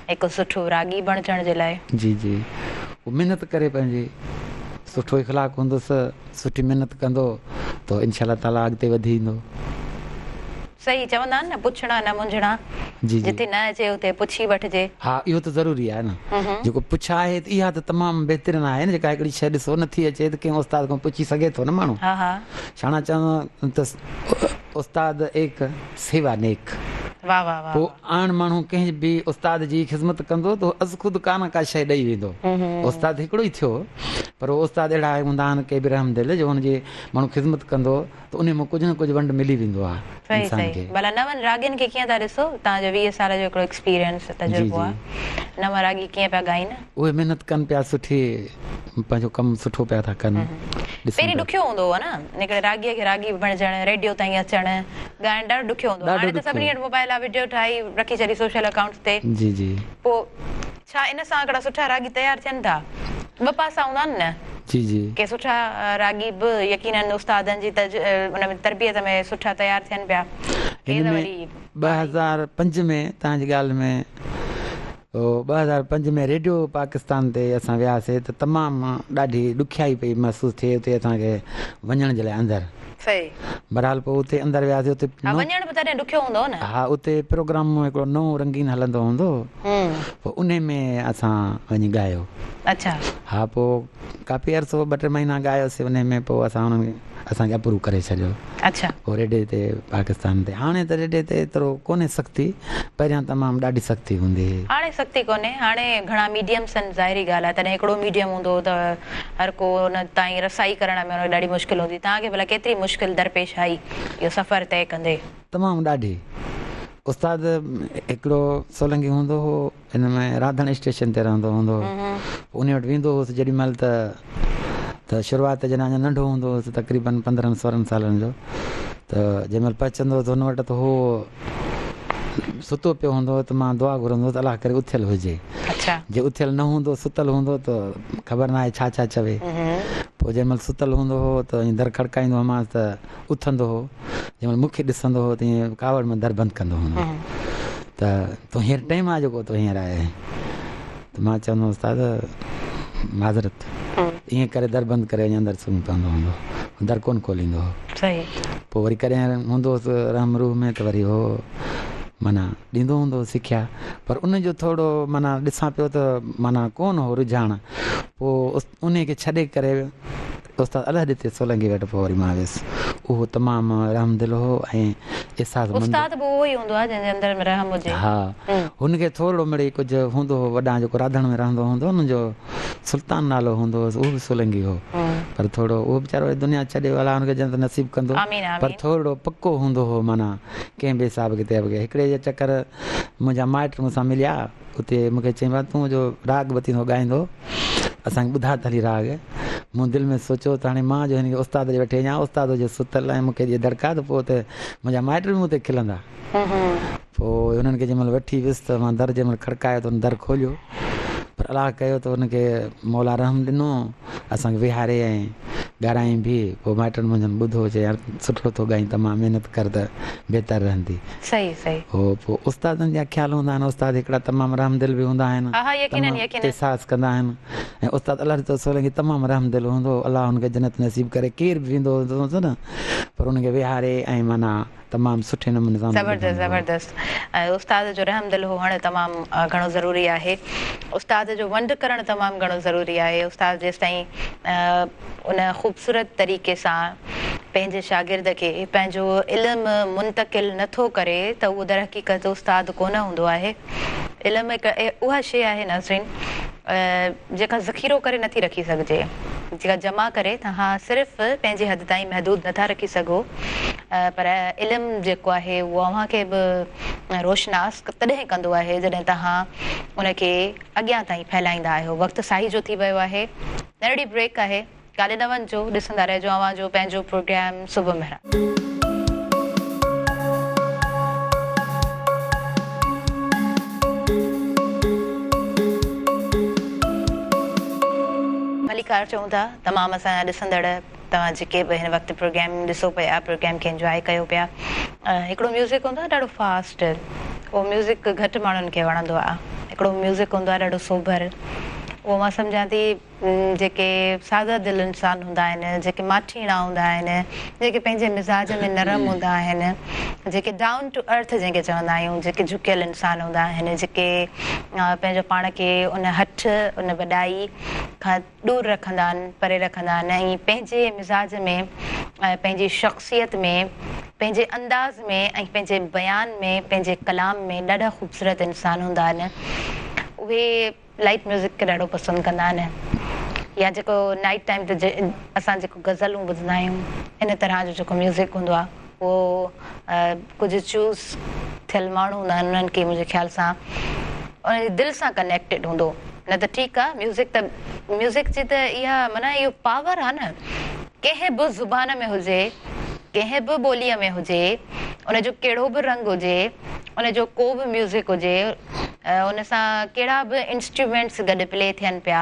هڪ سٺو راڳي بڻجڻ جي لاء؟ جي جي هو محنت ڪري پنهنجي سٺو اخلاق هوندس سٺي محنت ڪندو ته انشاء الله تعالي اڳتي وڌي ايندو. صحيح چوندا آهن نه پڇڻا نه منجهڻا جي جي. جتي نه اچي اتي پڇي وٺجي. ها اهو ته ضروري آهي نه جيڪو پڇا آهي ته اها ته تمام بهترين آهي نه جيڪا هڪڙي شيء ڏسو نٿي اچي ته ڪنهن استاد کان پڇي سگهي ٿو نه ماڻهو ها ها. شاڻا چوندو ته استاد ايڪ سيوا نيڪ. واه واه واه. پوء آڻ ماڻهو ڪنهن به استاد جي خذمت ڪندو ته هو ازخود ڪا نه ڪا شيء ڏئي ويندو. استاد هڪڙو ئي ٿيو پر اهي استاد اهڙا هوندا آهن ڪي به رحم دل جو هن جي ماڻهو خذمت ڪندو ته انهي مان ڪجهه نه ڪجهه ونڊ ملي ويندو آهي صحيح انسان صحيح کي. ڀلا نون راڳين کي ڪيئن ٿا ڏسو توهان جو 20 سال جو هڪڙو ايڪسپيرينس جي تجربو جي. آهي نوان راڳي ڪيئن پيا ڳائين. اهي محنت ڪن پيا سٺي پنهنجو ڪم سٺو پيا ٿا ڪن ڏسون پهرين پيا. ڏکيو هوندو هو نه هڪڙي راڳيء کي راڳي بڻجڻ ريڊيو تائين اچڻ ڳائڻ ڏاڍو ڏکيو هوندو هو ڏاڍو هاڻي ته ڏکيو. سڀني وٽ موبائل آهي وڊيو ٺاهي رکي ڇڏي سوشل اڪائونٽس تي جي جي. پوء ڇا ان سان هڪڙا سٺا راڳي تيار ٿين ٿا ٻه پاسا هوندا آهن نه جي جي. ڪي سٺا راڳي به يقينن استادن جي تج ان ۾ تربيت ۾ سٺا تيار ٿين پيا ڪي هن ته ۾ وري پاڻ ئي. 2005 ۾ توهان جي ڳالهه ۾ 2005 ۾ ريڊيو پاڪستان تي اسان وياسي ته تمام ڏاڍي ڏکيائي پئي محسوس ٿئي اتي اسان کي وڃڻ جي لاء اندر. صحيح. بھرحال پوء اتي اندر وياسي اتي ها وڃڻ به تڏهن ڏکيو هوندو هو نه. ها اتي پروگرام هڪڙو نئون رنگين هلندو هوندو هو پوء انهي ۾ اسان وڃي ڳايو. اڇا. ها پوء ڪافي عرصو ٻه ٽي مهينا ڳايوسي انهي ۾ پوء اسان انهن اسان کي اپروو ڪري ڇڏيو. اڇا. پوء ريڊيي تي پاڪستان تي هاڻي ته ريڊيي تي ايترو ڪونهي سختي پهريان تمام ڏاڍي سختي هوندي هئي. هاڻي سختي ڪونهي هاڻي گهڻا ميڊيمس آهن ظاهري ڳالهه آهي تڏهن هڪڙو ميڊيم هوندو هو ته هر ڪو ان تائين رسائي ڪرڻ ۾ ان کي ڏاڍي مشڪل هوندي هئي توهان کي ڀلا ڪيتري مشڪل درپيش آئي اهو سفر طئي ڪندي. تمام ڏاڍي. استاد هڪڙو سولنگي هوندو هو ان ۾ راڌڻ اسٽيشن تي رهندو هوندو هو. پوء انهي وٽ ويندو هوس جيڏي مهل ته ته شروعات جڏهن اڃا ننڍو هوندو هوس تقريبن پندرهن سورهن سالن جو ته جنهن مهل پهچندو هوس هن وٽ ته هو ستو پيو هوندو هو ته مان دعا گهرندو هوس الله ڪري اٿيل هجي. جي اٿيل نه هوندو ستل هوندو ته خبر ناهي ڇا ڇا چوي. پوء جنهن مهل ستل هوندو هو ته ائين در کڙڪائيندو هومانس ته اٿندو هو. جنهن مهل مون کي ڏسندو هو ته ائين ڪاوڙ ۾ در بند ڪندو هوندو هو ته تون هينئر ٽائيم آ جيڪو تون هينئر آيو آهين ته مان چوندو هوس استاد معذرت ائين ڪري در بند ڪري وڃي اندر سمهي پوندو هوندو هو در ڪونه کوليندو هو. پوء وري ڪڏهن هوندو هوس رحم روح ۾ ته وري هو معنيٰ ڏيندو هوندو هو سکيا پر ان جو ٿورو معنيٰ ڏسان پيو ته معنيٰ ڪونه هو رجحان پوء انهي کي ڇڏي ڪري استاد الهه ڏتي سولنگي وٽ پوء وري مان ويس. اهو تمام رحم دل هو ۽ احساس مند. استاد به اهو ئي هوندو آهي جنهن جي اندر ۾ رحم هجي. ها. هن کي ٿورڙو مڙئي ڪجهه هوندو هو. وڏان جيڪو راڌڻ ۾ رهندو هوندو هو ان جو سلطان نالو هوندو هوس اهو به سولنگي هو. پر ٿورڙو اهو ويچارو وري دنيا ڇڏي ويو الله هن کي جنت نصيب ڪندو. پر ٿورڙو پڪو هوندو هو معنيٰ ڪنهن به حساب ڪتاب کي. هڪڙي جي چڪر منهنجا مائٽ مون سان مليا. اتي مون کي چيائين بابا تون جو راڳ به ٿيندو ڳائيندو اسان کي ٻڌاء ته هلي راڳ. مون دل ۾ سوچيو ته هاڻي مان جو هن کي استاد ڏي وٺي وڃان استاد هجي ستل ۽ مون کي ڏئي دڙڪا ته پوء ته منهنجا مائٽ به مون تي کلندا. پوء هنن کي جنهن مهل وٺي ويس ته مان در جنهن مهل کڙڪايو ته هن در کوليو پر الله ڪيو ته هن کي مولا رحم ڏنو اسان کي ويهاري ۽ ڳارائين به پوء مائٽن منهنجن ٻڌو چي يار سٺو ٿو ڳائين تمام محنت ڪر ته بهتر رهندي. صحيح صحيح. هو پوء استادن جا خيال هوندا آهن استاد هڪڙا تمام رحمدل به هوندا آهن ها ها يقينن تمام يقينن. احساس ڪندا آهن ۽ استاد الله ڏتو سولنگي تمام رحمدل هوندو هو الله هن کي جنت نصيب ڪري ڪير به ويندو هوندو نه پر ان کي ويهاري ۽ معنيٰ تمام سٺي نموني سان زبردست ٻڌائيندو هو. زبردست ۽ استاد جو رحم دل هئڻ تمام گهڻو ضروري آهي استاد جو ونڊ ڪرڻ تمام گهڻو ضروري آهي استاد جيستائين ان خوبصورت طريقي سان پنهنجي شاگرد کي پنهنجو علم منتقل نه ٿو ڪري ته اهو درحقيقت استاد ڪونه هوندو آهي. علم هڪ اها شيء آهي ناظرين جيڪا ذخيرو ڪري نه ٿي رکي سگهجي، جيڪا جمع ڪري توهان صرف پنهنجي حد تائين محدود نه ٿا رکي سگهو پر علم جيڪو آهي اهو اوهان کي به روشناس تڏهن ڪندو آهي جڏهن توهان ان کي اڳيان تائين ڦهلائيندا آهيو. وقت ساهي جو ٿي ويو آهي. ننڍڙي بريڪ آهي. ڪاڏي نه وڃجو، ڏسندا رهجو اوهان جو پنهنجو پروگرام صبح مهراڻ. ڀليڪار چئون ٿا تمام اسان جا ڏسندڙ توهان جيڪي به هن وقت پروگرام ڏسو پيا پروگرام کي انجواء ڪيو پيا هڪڙو ميوزڪ هوندو آهي ڏاڍو فاسٽ اهو ميوزڪ گهٽ ماڻهن کي وڻندو آهي هڪڙو ميوزڪ هوندو آهي ڏاڍو سوڀر اهو مان سمجهان ٿي جيڪي ساده دل انسان هوندا آهن، جيڪي ماٺيڻا هوندا آهن، جيڪي پنهنجي مزاج ۾ نرم هوندا آهن، جيڪي ڊائون ٽو ارٿ جنهن کي چوندا آهيون، جيڪي جهڪيل انسان هوندا آهن، جيڪي پنهنجو پاڻ کي ان هٺ، ان وڏائي کان ڏور رکندا آهن، پري رکندا آهن ۽ پنهنجي مزاج ۾ پنهنجي شخصيت ۾ پنهنجي انداز ۾ ۽ پنهنجي بيان ۾ پنهنجي ڪلام ۾ ڏاڍا خوبصورت انسان هوندا آهن. اهي لائيٽ ميوزڪ کي ڏاڍو پسند ڪندا آهن يا جيڪو نائيٽ ٽائيم تي اسان جيڪو غزلون ٻڌندا آهيون ان طرح جو جيڪو ميوزڪ هوندو آهي اهو ڪجهه چوز ٿيل ماڻهو هوندا آهن انهن کي منهنجي خيال سان ان جي دل سان ڪنيڪٽيڊ هوندو نه ته ٺيڪ آهي ميوزڪ ته ميوزڪ جي ته اها معنيٰ اهو پاور آهي نه ڪنهن به زبان ۾ هجي ڪنهن به ٻوليء ۾ هجي ان جو ڪهڙو به رنگ هجي ان جو ڪو به ميوزڪ هجي ان سان ڪهڙا به انسٽرومينٽس گڏ پلي ٿين پيا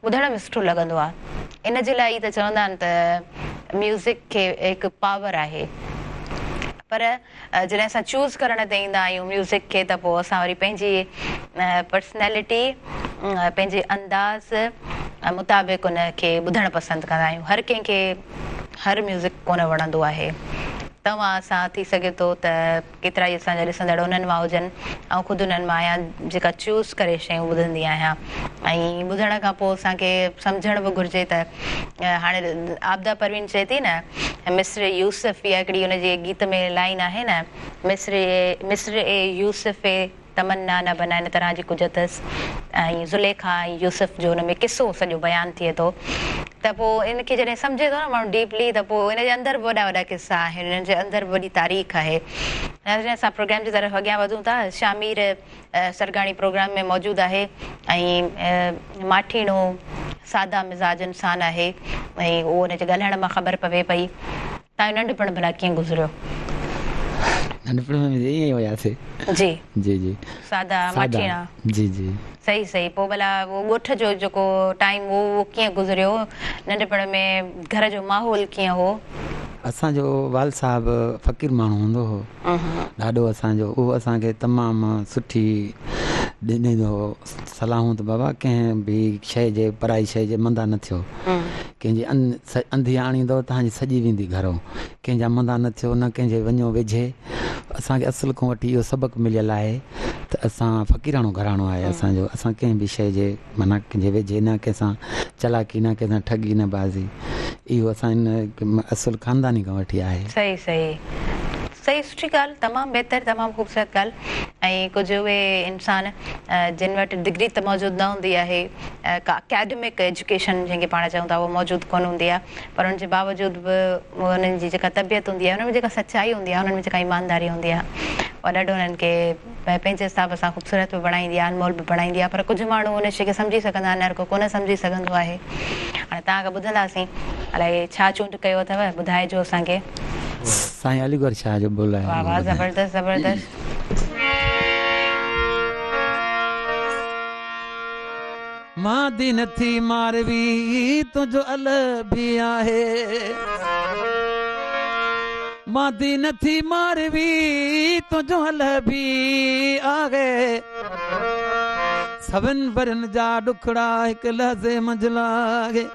ٻڌڻ ۾ سٺو لڳندو آهي ان جي لاء ئي ته چوندا آهن ته ميوزڪ کي هڪ پاور آهي پر جڏهن اسان چوز ڪرڻ تي ايندا آهيون ميوزڪ کي ته پوء اسان وري پنهنجي پرسنالٽي پنهنجي انداز مطابق ان کي ٻڌڻ پسند ڪندا آهيون هر ڪنهن کي هر ميوزڪ ڪونه وڻندو آهي. توهان اسان ٿي سگهي ٿو ته ڪيترا ئي اسان جا ڏسندڙ انهن مان هجن آئون خود انهن مان آهيان جيڪا چوز ڪري شيون ٻڌندي آهيان ۽ ٻڌڻ کان پوء اسان کي سمجهڻ به گهرجي ته هاڻي عابده پروين چئي ٿي نه مصر يوسف اها هڪڙي ان جي گيت ۾ لائين آهي نه مصر مصر اي يوسف اي تمنا نه بنا ان طرح جي ڪجهه اٿس ۽ زليخا ۽ يوسف جو ان ۾ قصو سڄو بيان ٿئي ٿو ته پوء ان کي جڏهن سمجهي ٿو نه ماڻهو ڊيپلي ته پوء ان جي اندر به وڏا وڏا قصا آهن انهن جي اندر به وڏي تاريخ آهي. ناظرين اسان پروگرام جي طرف اڳيان وڌون ٿا شاهمير سرگاڻي پروگرام ۾ موجود آهي ۽ ماٺيڻو ساده مزاج انسان آهي ۽ اهو ان جي ڳالهائڻ مان خبر پوي پئي. توهان جو ننڍپڻ ڀلا ڪيئن گذريو؟ ننڍپڻ ۾ به ائين ئي هياسي. جي. جي جي. سادا ماٺيڻا. جي جي. صحيح صحيح پوء ڀلا اهو ڳوٺ جو جيڪو ٽائيم هو اهو ڪيئن گذريو؟ ننڍپڻ ۾ گهر جو ماحول ڪيئن هو؟ اسان جو والد صاحب فقير ماڻهو هوندو هو. ڏاڏو اسان جو اهو اسان کي تمام سٺي ڏيندو هو صلاحون ته بابا ڪنهن به شيء جي پرائي شيء جي مندا نه ٿيو. ڪنهن جي انڌي آڻيندؤ تهان جي سڄي ويندي گهرئون. ڪنهن جا مندا نه ٿيو نه ڪنهن جي وڃو ويجهي. اسان کي اصل کان وٺي اهو سبق مليل آهي ته اسان فقيراڻو گهراڻو آهي اسان جو اسان ڪنهن به شيء جي معنيٰ ڪنهن جي ويجهي نه ڪنهن سان چالاڪي نه ڪنهن سان ٺڳي نه بازي اهو اسان ان اصل خانداني کان وٺي آهي. صحيح صحيح صحيح سٺي ڳالهه تمام بهتر تمام خوبصورت ڳالهه ۽ ڪجهه اهي انسان جن وٽ ڊگري ته موجود نه هوندي آهي ڪا اڪيڊمڪ ايجوڪيشن جنهن کي پاڻ چئون ٿا اها موجود ڪونه هوندي آهي پر ان جي باوجود به انهن جي جيڪا طبيعت هوندي آهي انهن ۾ جيڪا سچائي هوندي آهي انهن ۾ جيڪا ايمانداري هوندي آهي اها ڏاڍو انهن کي پنهنجي حساب سان خوبصورت به بڻائيندي آهي انمول به بڻائيندي آهي پر ڪجهه ماڻهو ان شيء کي سمجهي سگهندا آهن هر ڪو ڪونه سمجهي سگهندو آهي هاڻي توهان کان ٻڌنداسين الائي ڇا چونڊ ڪيو اٿو ٻڌائجو اسان کي. سائين علي گوهر شاهه جو ٻول آهي. واه واه زبردست زبردست. مادي نه ٿي ماروي تنهنجو الهه به آهي مادي نه ٿي ماروي تنهنجو الهه به آهي سون ورهين جا ڏکڙا هڪ لحظي منجهه لاهي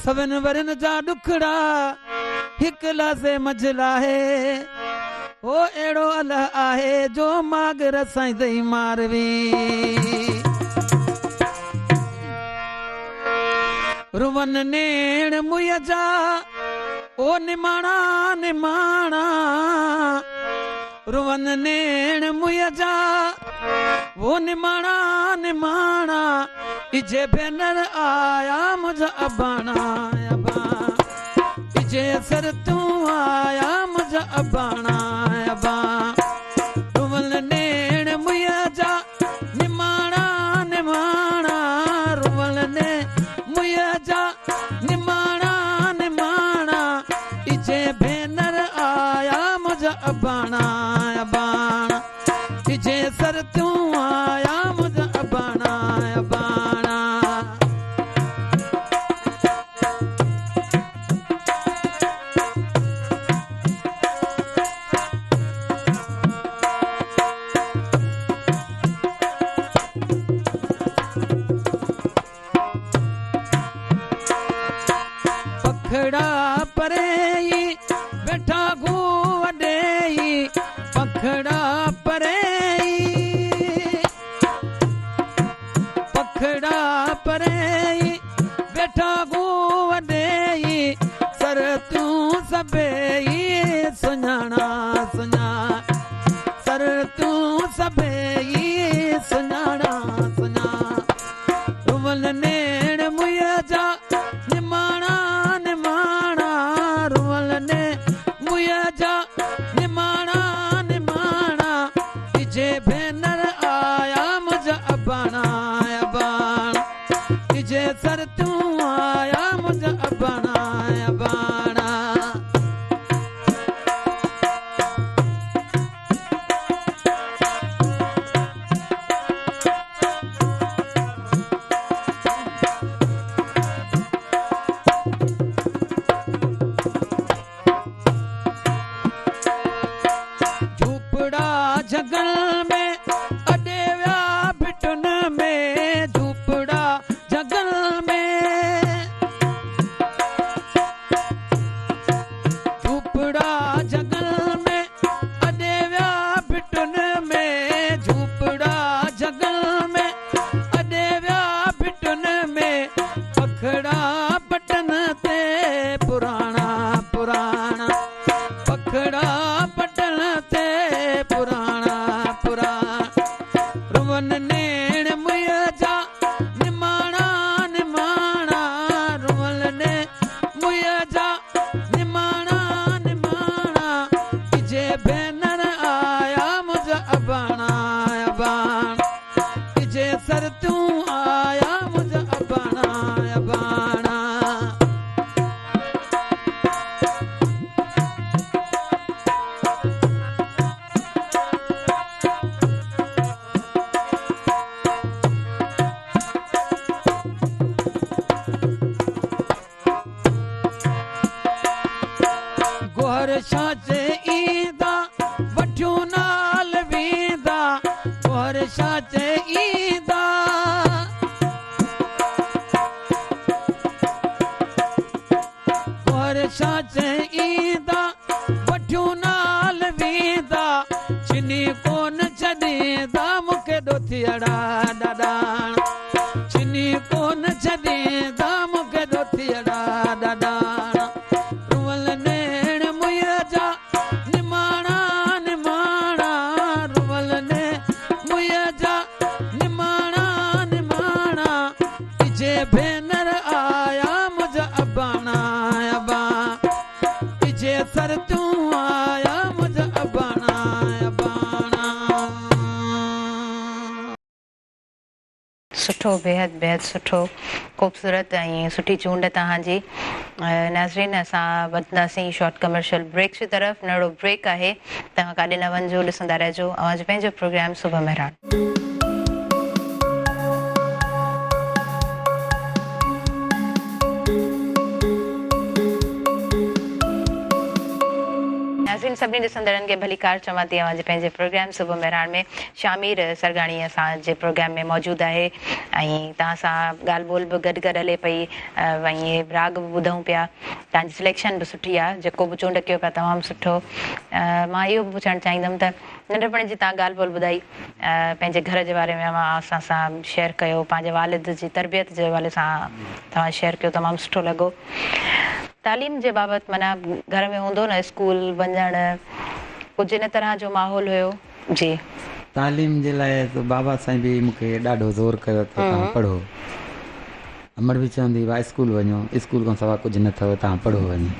سون ورهين جا ڏکڙا هڪ لحظي منجهه لاهي هو اهڙو الهه آهي جو ماڳ رسائيندئي ماروي. روئن نيڻ موئي جا او نماڻا نماڻا روئن نيڻ موئي جا او نماڻا نماڻا اجهي ڀينر آيا منهنجا اباڻا اباڻا. جي سر تون آيا منهنجا اباڻا ابا روئل نيڻ منهنجا نماڻا نماڻا روئل نيڻ منهنجا نماڻا نماڻا اجي ڀينر آيا منهنجا اباڻا اباڻا اجي سر تون آيا منهنجا اباڻا اباڻا. پکڙا پري ويٺا گوء ڏيئي پکڙا پري پکڙا پري ويٺا گوء ڏيئي، سر تون سڀيئي سڃاڻا سڃا سر تون سڀيئي سڃاڻا سڃا روئل نيڻ منهنجا نماڻا نماڻا روئل نيڻ منهنجا نماڻا نماڻا اجهي ڀينر آيا منهنجا اباڻا اباڻا اجهي سر تون آيا منهنجا اباڻا اباڻا. جهوپڙا جهڳن ۾ اڏي ويا ڀٽن ۾، جهوپڙا جهڳن ۾ اڏي ويا ڀٽن ۾، پکڙا پٽن تي پراڻا پراڻا، پکڙا پٽن تي پراڻا پراڻا، روئن نيڻ منهنجا نماڻا نماڻا، روئن نيڻ منهنجا نماڻا نماڻا، ڪجي ڀينر آيا منهنجا اباڻا اباڻا، ڪجي سرتيون آيا منهنجا اباڻا اباڻا. گوهر شاهه چي ايندا وٺيون نال ويندا، گوهر شاهه چي ايندا، گوهر شاهه چي ايندا وٺيون نال ويندا، ڇني ڪونه ڇڏيندا مون کي ڏوٿيئڙا ڏاڏاڻ، ڇني ڪونه ڇڏيندا مون کي ڏوٿيئڙا ڏاڏاڻ، روئل نيڻ منهنجا نماڻا نماڻا، روئل نيڻ منهنجا نماڻا نماڻا، ڪجي ڀينر آيا منهنجا اباڻا اباڻا، ڪجي سرتيون آيا منهنجا اباڻا اباڻا. سٺو، بيحد بيحد سٺو، خوبصورت ۽ سٺي چونڊ توهان جي. ناظرين اسان وڌنداسين شارٽ ڪمرشل بريڪ جي طرف، ننڍڙو بريڪ آهي، توهان ڪاڏي نه وڃجو، ڏسندا رهجو اوهان جو پنهنجو پروگرام صبح مهراڻ. ناظرين سڀني ڏسندڙن کي ڀليڪار چوان ٿي اوهان جي پنهنجي پروگرام صبح مهراڻ ۾. شاهمير سرگاڻي اسان جي پروگرام ۾ موجود آهي ۽ توهان سان ڳالهه ٻولهه به گڏ گڏ هلي پئي ۽ راڳ به ٻڌون پيا. توهان جي سليڪشن به سٺي آهي، جيڪو به چونڊ ڪيو پيا تمام سٺو. مان اهو به پڇڻ چاهيندم ته ننڍپڻ جي توهان ڳالهه ٻولهه ٻڌائي، پنهنجي گهر جي باري ۾ اوهان اسان سان شيئر ڪيو، پنهنجي والد جي تربيت جي حوالي سان توهان شيئر ڪيو، تمام سٺو لڳو. تعليم جي بابت معنيٰ گهر ۾ هوندو نه اسڪول وڃڻ ڪجهه ان طرح جو ماحول هيو؟ جي. تعليم جي لاء ته بابا سائين به مون کي ڏاڍو زور ڪيو ته توهان پڙهو. امڙ به چوندي هئي ڀاء اسڪول وڃو، اسڪول کان سوا ڪجهه نه اٿو، توهان پڙهو وڃي.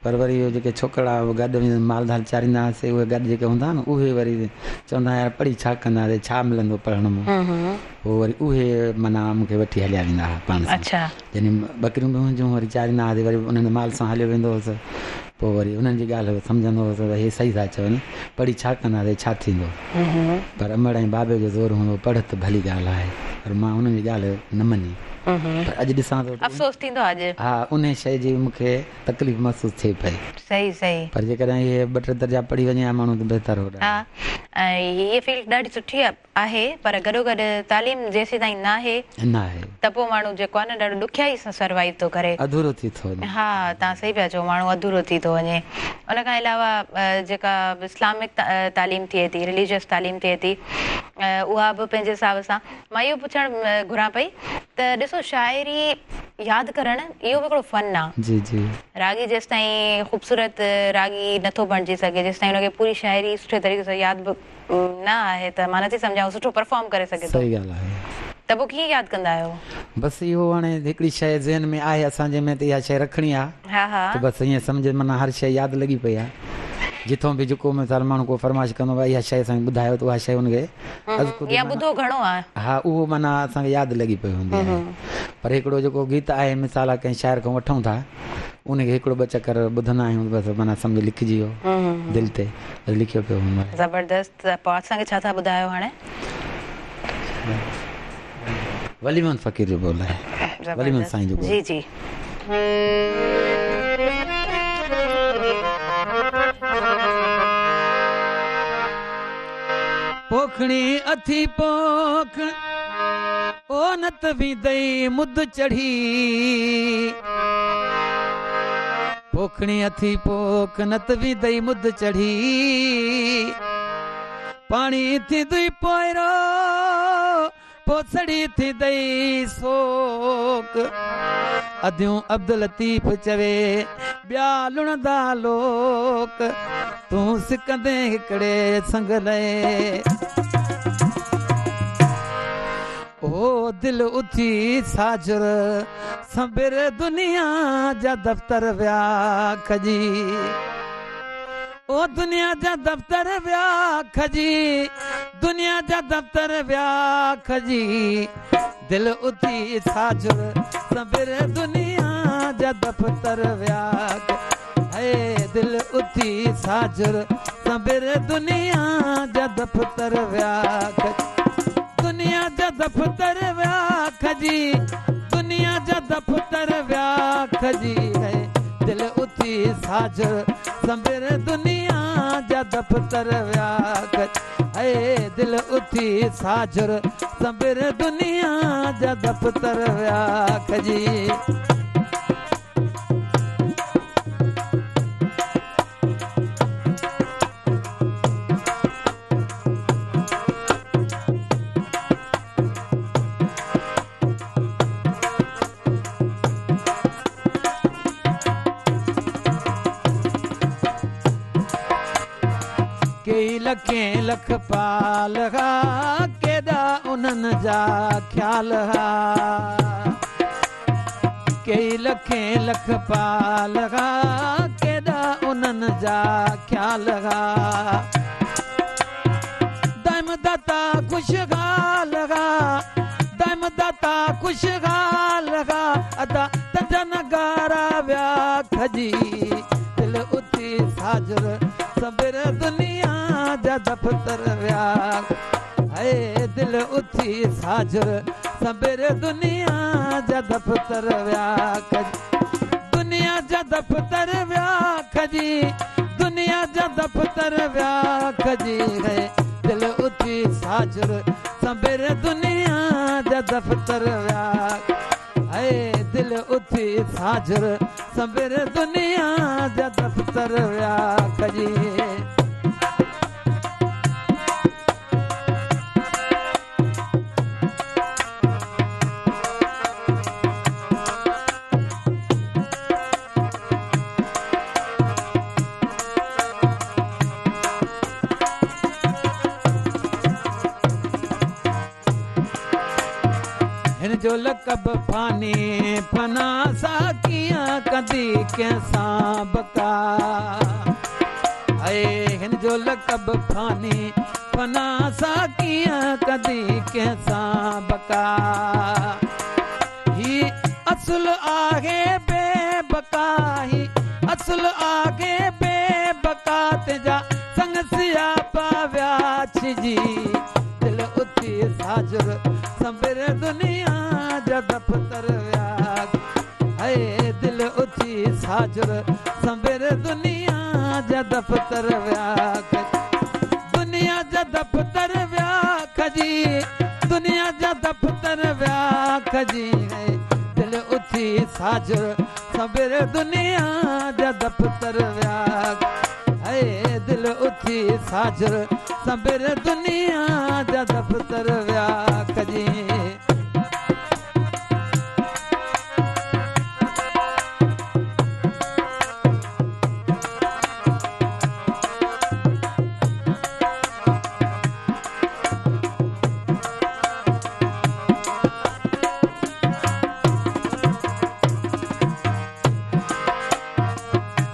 پر وري اهي جيڪي ڇوڪرڙا گڏ مال ڌال چاريندا هئاسين، اهي گڏ جيڪي هوندا هئا نه، اهي وري چوندا هئا يار پڙهي ڇا ڪنداسين، ڇا ملندو پڙهڻ مان. پوء وري اهي معنيٰ مون کي وٺي هليا ويندا هئا پاڻ سان. جڏهن ٻڪريون به هونديون وري چاريندا هئاسين، وري انهن مال سان هليو ويندو هوس. پوء وري انهن جي ڳالهه سمجهندو هوس ته هي صحيح ٿا چون، پڙهي ڇا ڪنداسين، ڇا ٿيندو. پر امڙ ۽ بابي جو زور هوندو هو، پڙهه ته ڀلي ڳالهه آهي. پر مان انهن جي ڳالهه نه مڃي. پر اڄ ڏسان ٿو ته افسوس ٿيندو آهي اڄ. ها، انهي شيء جي مون کي تڪليف محسوس ٿئي پئي. صحيح صحيح. پر جيڪڏهن اهي ٻه ٽي درجا پڙهي وڃي ها ماڻهو ته بهتر هو ڏاڍو. ها ۽ هيء فيلڊ ڏاڍي سٺي آهي پر گڏوگڏ تعليم جيسيتائين ناهي ناهي. ته پوء ماڻهو جيڪو آهي نه ڏاڍو ڏکيائي سان سروائيو ٿو ڪري. اڌورو ٿي ٿو وڃي. ها توهان صحيح پيا چئو ماڻهو اڌورو ٿي ٿو وڃي. ان کان علاوه جيڪا اسلامڪ تعليم ٿئي ٿي رليجس تعليم ٿئي ٿي اها به پنهنجي حساب سان مان اهو پڇڻ گهران پئي ته ڏسو شاعري ياد ڪرڻ اهو به هڪڙو فن آ. جي جي. راڳي جيستائين خوبصورت راڳي نٿو بڻجي سگهي جيستائين ان کي پوري شاعري سٺي طريقي سان ياد به نه آهي ته مان نٿي سمجهان هو سٺو پرفارم ڪري سگهي ٿو. صحيح ڳالهه آهي. ته پوء ڪيئن ياد ڪندا آهيو؟ بس اهو هاڻي هڪڙي شيء ذهن ۾ آهي اسان جي ۾ ته اها شيء رکڻي آهي ها ها. ته بس ائين سمجهه معنيٰ هر شيء ياد لڳي پئي آهي جٿون به جيڪو مثال ماڻهو ڪو فرمائش ڪندو ڀائي اها شيء اسان کي ٻڌايو ته اها شيء ان کي از خود يا ٻڌو گهڻو آهي. ها اهو معنيٰ اسان کي ياد لڳي پئي هوندي آهي پر هڪڙو جيڪو گيت آهي مثال آهي ڪنهن شاعر کان وٺون ٿا ان کي هڪڙو ٻه چڪر ٻڌندا آهيون ته بس معنيٰ سمجهه لکجي ويو دل تي وري لکيو پيو هوندو آهي. زبردست ته پوء اسان کي ڇا ٿا ٻڌايو هاڻي. ولي محمد فقير جو ٻول آهي. ولي محمد سائين جو ٻول. جي جي. پوکڻي اٿي پوک او نت ويندئي مد چڙهي. پوکڻي اٿي پوک نت ويندئي مد چڙهي. پاڻي ٿيندئي پوئرو پوء سڙي ٿيندئي سوڪ. اديون عبداللطيف چوي ٻيا لڻندا لوڪ. تون سڪندين هڪڙي سنگ لئي. او دل اٿي ساجهر سنبر دنيا جا دفتر ويا کڄي. او دنيا جا دفتر ويا کڄي، دنيا جا دفتر ويا کڄي. دل اٿي ساجهر سنبر دنيا جا دفتر ويا هي دل اٿي ساجهر سنبر دنيا جا دفتر ويا دنيا جا دفتر ويا کڄي، دنيا جا دفتر ويا کڄي. هي دل اٿي ساجهر سنبر دنيا جا دفتر ويا هي دل اٿي ساجهر سنبر دنيا جا دفتر ويا کڄي. ڪيئي لکين لک پال ها ڪيڏا انهن جا خيال ها. ڪيئي لکين لک پال ها ڪيڏا انهن جا خيال ها. دائم داتا خوشحال ها، دائم داتا خوشحال ها. ادا تنهنجا نگارا ويا کڄي. دل اٿي ساجهر سنبر دنيا جا دفتر ويا هي دل اٿي ساجهر سنبر دنيا جا دفتر ويا دنيا جا دفتر ويا کڄي، دنيا جا دفتر ويا کڄي. هي دل اٿي ساجهر سنبر دنيا جا دفتر ويا هي دل اٿي ساجهر سنبر دنيا جا دفتر ويا کڄي. هن جو لقب فاني فنا سا ڪيئن ڪندي ڪنهن سان بقا. هي هن جو لقب فاني فنا سا ڪيئن ڪندي ڪنهن سان بقا. هي اصل آهي بي بقا، هي اصل آهي بي بقا. تنهنجا سنگ سياپا ويا ڇڄي. دل اٿي ساجهر سنبر دنيا جا دفتر ويا هي دل اٿي ساجهر سنبر دنيا جا دفتر ويا دنيا جا دفتر ويا کڄي، دنيا جا دفتر ويا کڄي. دل اٿي ساجهر سنبر دنيا جا دفتر ويا هي دل اٿي ساجهر سنبر دنيا جا دفتر ويا کڄي.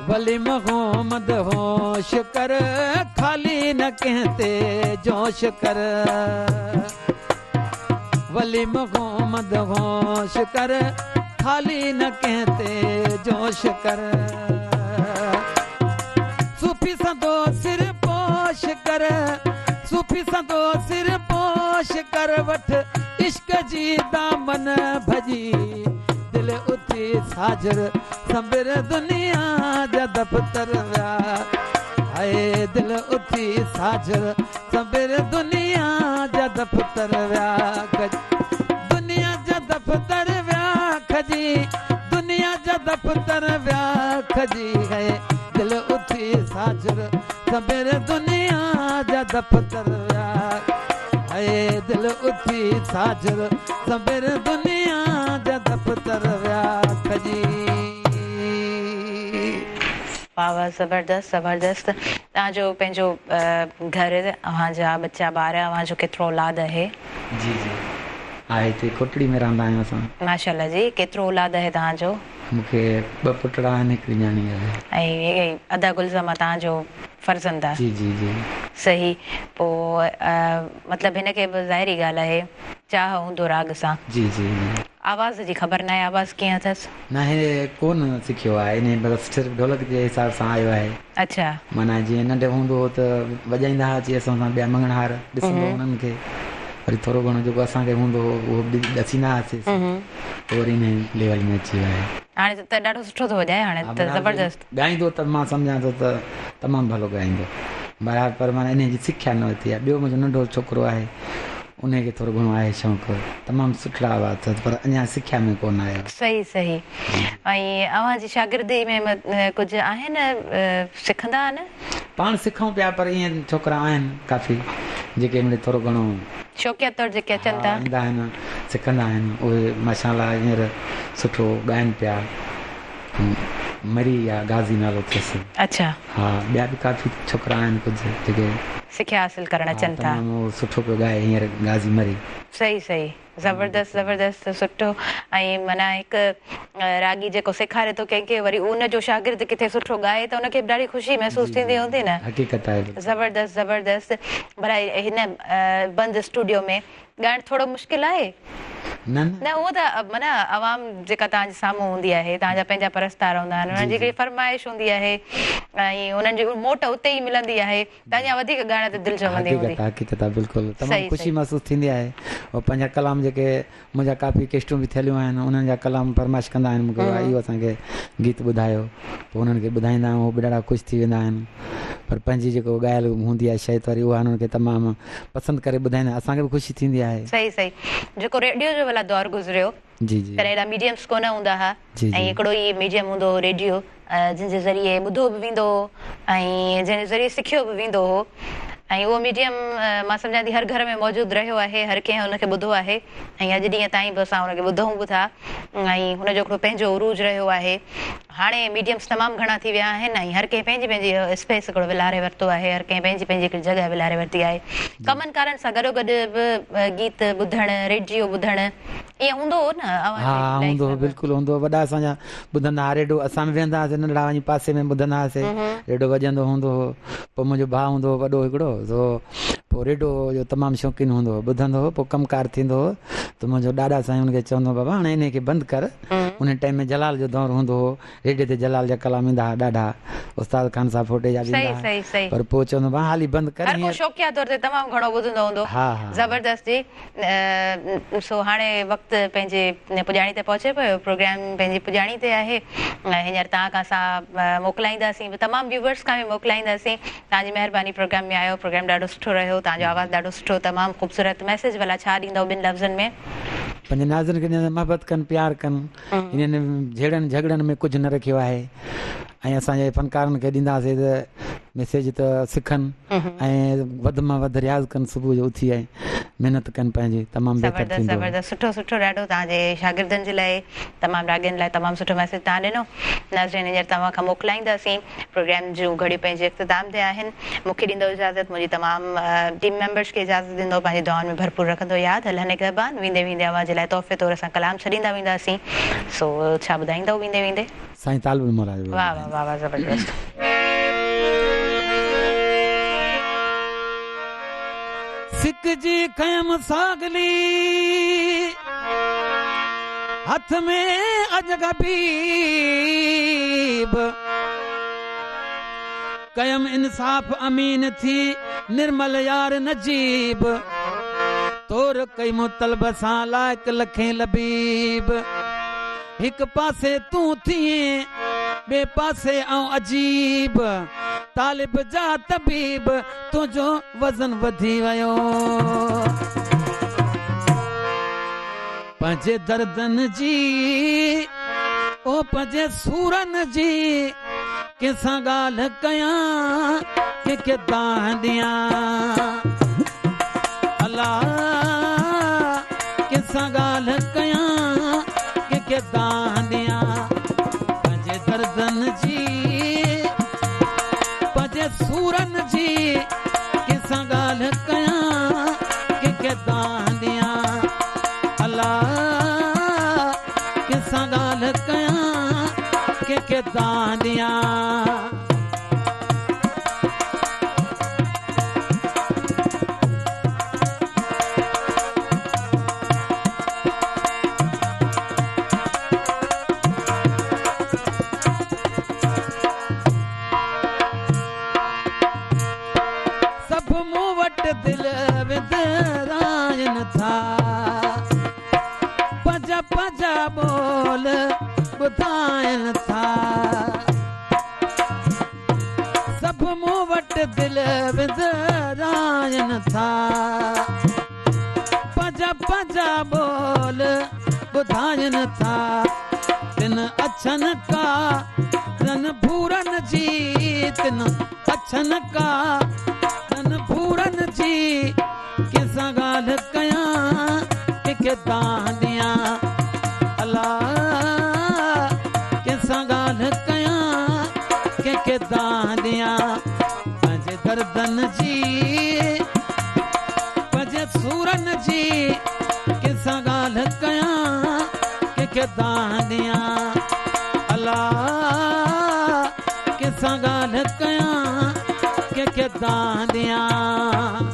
ولي محمد هوش ڪر خالي نه ڪنهن تي جوش ڪر. ولي محمد هوش ڪر خالي نه ڪنهن تي جوش ڪر. صوفي سندو سر پوش ڪر، صوفي سندو سر پوش ڪر. وٺ عشق جي دامن ڀڄي. دل اٿي ساجهر سنبر دنيا جا دفتر ويا هي دل اٿي ساجهر سنبر دنيا جا دفتر ويا دنيا جا دفتر ويا کڄي، دنيا جا دفتر ويا کڄي. کڄي گئي دل اٿي ساجر سنبر دنيا جا دفتر ويا هي دل اٿي ساجر سنبر دنيا جا دفتر ويا کڄي. واھ واھ زبردست زبردست توهان جو پنهنجو گهر اوهان جا ٻچا ٻار اوهان جو ڪيترو اولاد آهي. جي جي آهي هتي ڪوٽڙي ۾ رهندا آهيون اسان. ماشاءالله جي ڪيترو اولاد آهي توهان جو. مون کي ٻه پٽڙا آهن هڪڙي نياڻي آهي. ۽ ادا گل زمان توهان جو فرزند آهي. جي جي جي. صحيح پوء مطلب هن کي به ظاهري ڳالهه آهي چاهه هوندو راڳ سان. جي جي جي. آواز جي خبر ناهي آواز ڪيئن اٿس. ناهي ڪو نه سکيو آهي انهي بس صرف ڍولڪ جي حساب سان آيو آهي. اڇا. معنيٰ جيئن ننڍو هوندو هو ته وڄائيندا ها اچي اسان سان ٻيا مڱڻهار ڏسندو هو انهن کي وري ٿورو گهڻو جيڪو اسان کي هوندو هو اهو به ڏسيندا هئاسين پوء وري انهي ليول ۾ اچي ويو آهي. هاڻي ته ڏاڍو سٺو ٿو وڄائي هاڻي ته زبردست. ڳائيندو ته مان سمجهان ٿو ته تمام ڀلو ڳائيندو بهرحال پر معنيٰ انهي جي سکيا نه ورتي آهي ٻيو منهنجو ننڍو ڇوڪرو آهي انهي کي ٿورو گهڻو آهي شوق تمام سٺڙا آواز اٿس پر اڃا سکيا ۾ ڪونه آيو. صحيح صحيح ۽ اوهان جي شاگردي ۾ ڪجهه آهن سکندا آهن؟ پاڻ سکون پيا پر ائين ڇوڪرا آهن ڪافي جيڪي مڙئي ٿورو گهڻو شوقيه طور جيڪي اچن ٿا. ها ايندا آهن سکندا آهن اهي ماشاء الله هينئر سٺو ڳائن پيا. مري يا غازي نالو اٿس. اڇا. ها ٻيا به ڪافي ڇوڪرا آهن ڪجهه جيڪي. سکيا حاصل ڪرڻ اچن ٿا. ها تمام اهو سٺو پيو ڳائي هينئر غازي مري. صحيح صحيح زبردست زبردست سٺو ۽ معنيٰ هڪ راڳي جيڪو سيکاري ٿو ڪنهن کي وري ان جو شاگرد ڪٿي سٺو ڳائي ته ان کي به ڏاڍي خوشي محسوس ٿيندي هوندي نه. حقيقت آهي بلڪل. زبردست زبردست ڀلا هن بند اسٽوڊيو ۾ ڳائڻ ٿورو مشڪل آهي؟ نه نه. نه هونء ته معنيٰ عوام جيڪا توهان جي سامهون هوندي آهي، توهان جا پنهنجا پرستار هوندا آهن، انهن جي هڪڙي فرمائش هوندي آهي ۽ انهن جي موٽ اتي ئي ملندي آهي ته اڃا وڌيڪ ڳائڻ تي دل چوندي هوندي. حقيقت آهي حقيقت آهي بلڪل تمام خوشي محسوس ٿيندي آهي ۽ پنهنجا ڪلام جيڪي منهنجا ڪافي ڪيسٽون به ٿيليون آهن انهن جا ڪلام فرمائش ڪندا آهن مون کي اهو اسان کي گيت ٻڌايو پوء انهن کي ٻڌائيندا آهيون هو به ڏاڍا خوش ٿي ويندا آهن پر پنهنجي جيڪو ڳايل هوندي آهي شيء ته وري اها انهن کي تمام پسند ڪري ٻڌائيندا آهن اسان کي به خوشي ٿيندي آهي. صحيح صحيح جيڪو ريڊيو جو ڀلا دور گذريو جي جي تڏهن ايڏا ميڊيمس ڪونه هوندا ها ۽ هڪڙو ئي ميڊيم هوندو هو ريڊيو جنهن جي ذريعي ٻڌو به ويندو هو ۽ جنهن جي ذريعي سکيو به ويندو هو ۽ اهو ميڊيم مان سمجهان ٿي هر گهر ۾ موجود رهيو آهي هر ڪنهن ان کي ٻڌو آهي ۽ اڄ ڏينهن تائين به اسان ان کي ٻڌون به ٿا ۽ هن جو هڪڙو پنهنجو عروج رهيو آهي هاڻي ميڊيمس تمام گهڻا ٿي ويا آهن ۽ هر ڪنهن پنهنجي پنهنجي اسپيس هڪڙو ولاري ورتو آهي هر ڪنهن پنهنجي پنهنجي هڪڙي جڳهه ولاري ورتي آهي ڪمن ڪارن سان گڏوگڏ به گيت ٻڌڻ ريڊيو ٻڌڻ ائين هوندو هو نه اوهان ها ها جي هوندو لائيف هو ۾ به؟ بلڪل هوندو هو وڏا اسان جا ٻڌندا ها ريڊو اسان به ويهندا هئاسين ننڍڙا وڃي پاسي ۾ ٻڌندا هئاسين ريڊو وڄندو هوندو هو پوء منهنجو ڀاء هوندو هو وڏو هڪڙو سو پوء ريڊو جو تمام شوقين هوندو هو ٻڌندو هو پوء ڪم ڪار ٿيندو هو ته منهنجو ڏاڏا سائين ان کي چوندو هو بابا هاڻي انهي کي بند ڪر انهي ٽائيم ۾ جلال جو دور هوندو هو ريڊيو تي جلال جا ڪلام ايندا ها ڏاڍا استاد خان صاحب ڦوٽي جا به ايندا ها پر پوء چوندو هو بابا حالي بند ڪر هر ڪو شوقيه طور تي تمام گهڻو ٻڌندو هوندو ها ها زبردست جي سو هاڻي وقت پنهنجي پڄاڻي تي پهچي پيو پروگرام پنهنجي پڄاڻي تي آهي هينئر توهان کان اسان موڪلائينداسين به تمام ويوورس کان به موڪلائينداسين توهان جي مهرباني پروگرام ۾ آيو پروگرام ڏاڍو سٺو رهيو توهان جو آواز ڏاڍو سٺو تمام خوبصورت ميسيج ڀلا ڇا ڏيندؤ ٻن لفظن ۾. پنهنجي ناظرين کي ڏيندس محبت ڪن پيار ڪن انهن جهيڙن جهڳڙن ۾ ڪجهه نه رکيو آهي ۽ اسان جي فنڪارن کي ڏينداسين ته ميسيج ته سکن ۽ وڌ مان وڌ رياض ڪن صبح جو اٿي ۽ محنت ڪن پنهنجي تمام بهتر زبردست ٿيندو. زبردست سٺو سٺو ڏاڍو توهان جي شاگردن جي لاء تمام راڳين لاء تمام سٺو ميسيج توهان ڏنو ناظرين هينئر توهان کان موڪلائينداسين پروگرام جون گهڙيون پنهنجي اختتام تي آهن مون کي ڏيندو اجازت منهنجي تمام ٽيم ميمبرس کي اجازت ڏيندو پنهنجي دعائن ۾ ڀرپور رکندو ياد الله نگهبان ويندي ويندي اوهان جي لاء تحفي طور اسان ڪلام ڇڏيندا وينداسين سو ڇا ٻڌائيندؤ ويندي ويندي. سائين طالب الموليٰ جو واه واه واه واه زبردست. سڪ جي کنيم ساڳلي هٿ ۾ اڄ غبيب ڪيم انصاف امين ٿي نرمل يار نجيب تور ڪئي مون طلب سان لائق لکين لبيب هڪ پاسي تون ٿئين ٻئي پاسي آئون عجيب طالب جا طبيب تنهنجو وزن وڌي ويو. پنهنجي دردن جي او پنهنجي سورن جي ڪنهن سان ڳالهه ڪيان ڪنهن کي دانهن ڏيان الا ڪنهن سان ڳالهه ڪيان ڪنهن کي دانهن ڏيان پنهنجي دردن جي پنهنجي سورن جي ڪنهن سان ڳالهه ڪيان ڪنهن کي دانهن ڏيان الا ڪنهن سان ڳالهه ڪيان ڪنهن کي دانهن ڏيان. سڀ مون وٽ دل وندرائن ٿا پنهنجا پنهنجا ٻول ٻڌائن ٿا سڀ مون وٽ دل وندرائن ٿا پنهنجا پنهنجا ٻول ٻڌائن ٿا تن اڇن ڪارن ڀورن جي تن اڇن ڪارن ڀورن جي ڪنهن سان ڳالهه ڪيان ڪنهن کي دانهن ڏيان الا ڪنهن سان ڳالهه ڪيان ڪنهن کي دانهن ڏيان پنهنجي دردن جي پنهنجي سورن جي ڪنهن سان ڳالهه ڪيان ڪنهن کي دانهن ڏيان الا ڪنهن سان ڳالهه ڪيان ڪنهن کي دانهن ڏيان.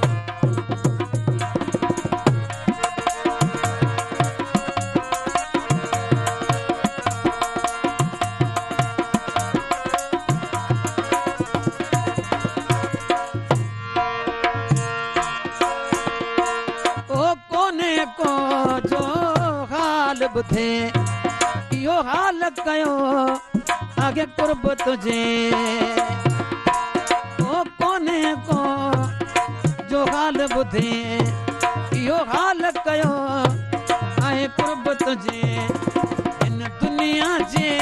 او ڪونهي ڪو جو حال ٻڌي اهو حال ڪيو آهي قرب تنهنجي او ڪونهي ڪو جو حال ٻڌي اهو حال ڪيو آهي قرب تنهنجي هن دنيا جي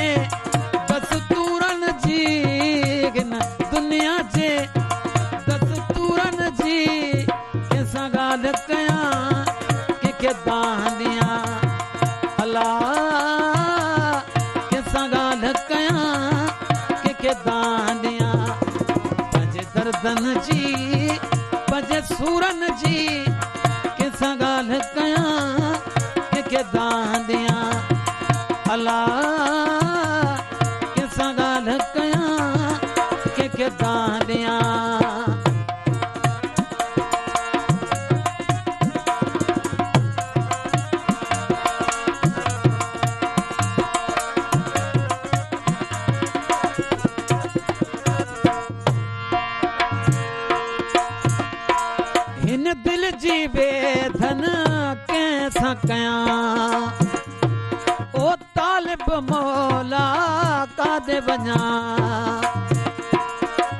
دستورن جي هن دنيا جي دستورن جي ڪنهن سان ڳالهه ڪيان ڪنهن کي دانهن ڏيان الا ڪنهن سان ڳالهه ڪيان ڪنهن کي دانهن ڏيان پنهنجي دردن جي پنهنجي سورن جي ڪنهن سان ڳالهه ڪيان ڪنهن کي دانهن ڏيان الا ڪنهن سان ڳالهه ڪيان ڪنهن کي دانهن ڏيان. هن دل جي ويڌن ڪنهن سان ڪيان او طالب مولا ڪاڏي وڃان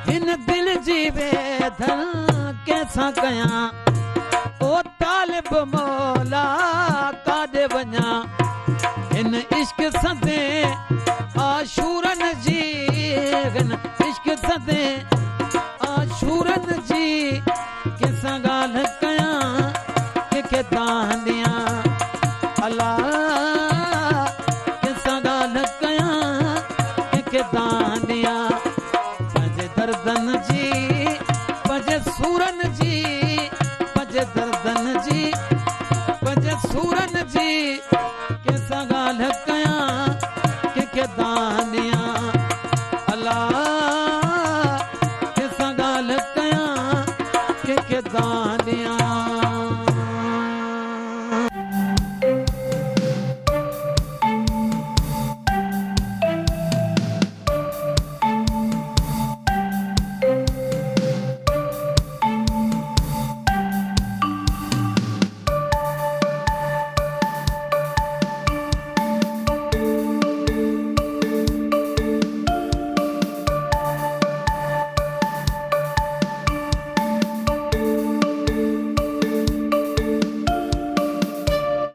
هن دل جي ويڌن ڪنهن سان ڪيان او طالب مولا ڪاڏي وڃان هن عشق سندي عاشورن جي هن عشق سندي عاشورن جي ڪنهن سان ڳالهه ڪيان ڪنهن کي دانهن ڏيان الا ڪنهن سان ڳالهه ڪيان ڪنهن کي دانهن ڏيان پنهنجي دردن جي پنهنجي سورن جي پنهنجي دردن جي پنهنجي سورن جي ڪنهن سان ڳالهه ڪيان ڪنهن کي دانهن ڏيان الا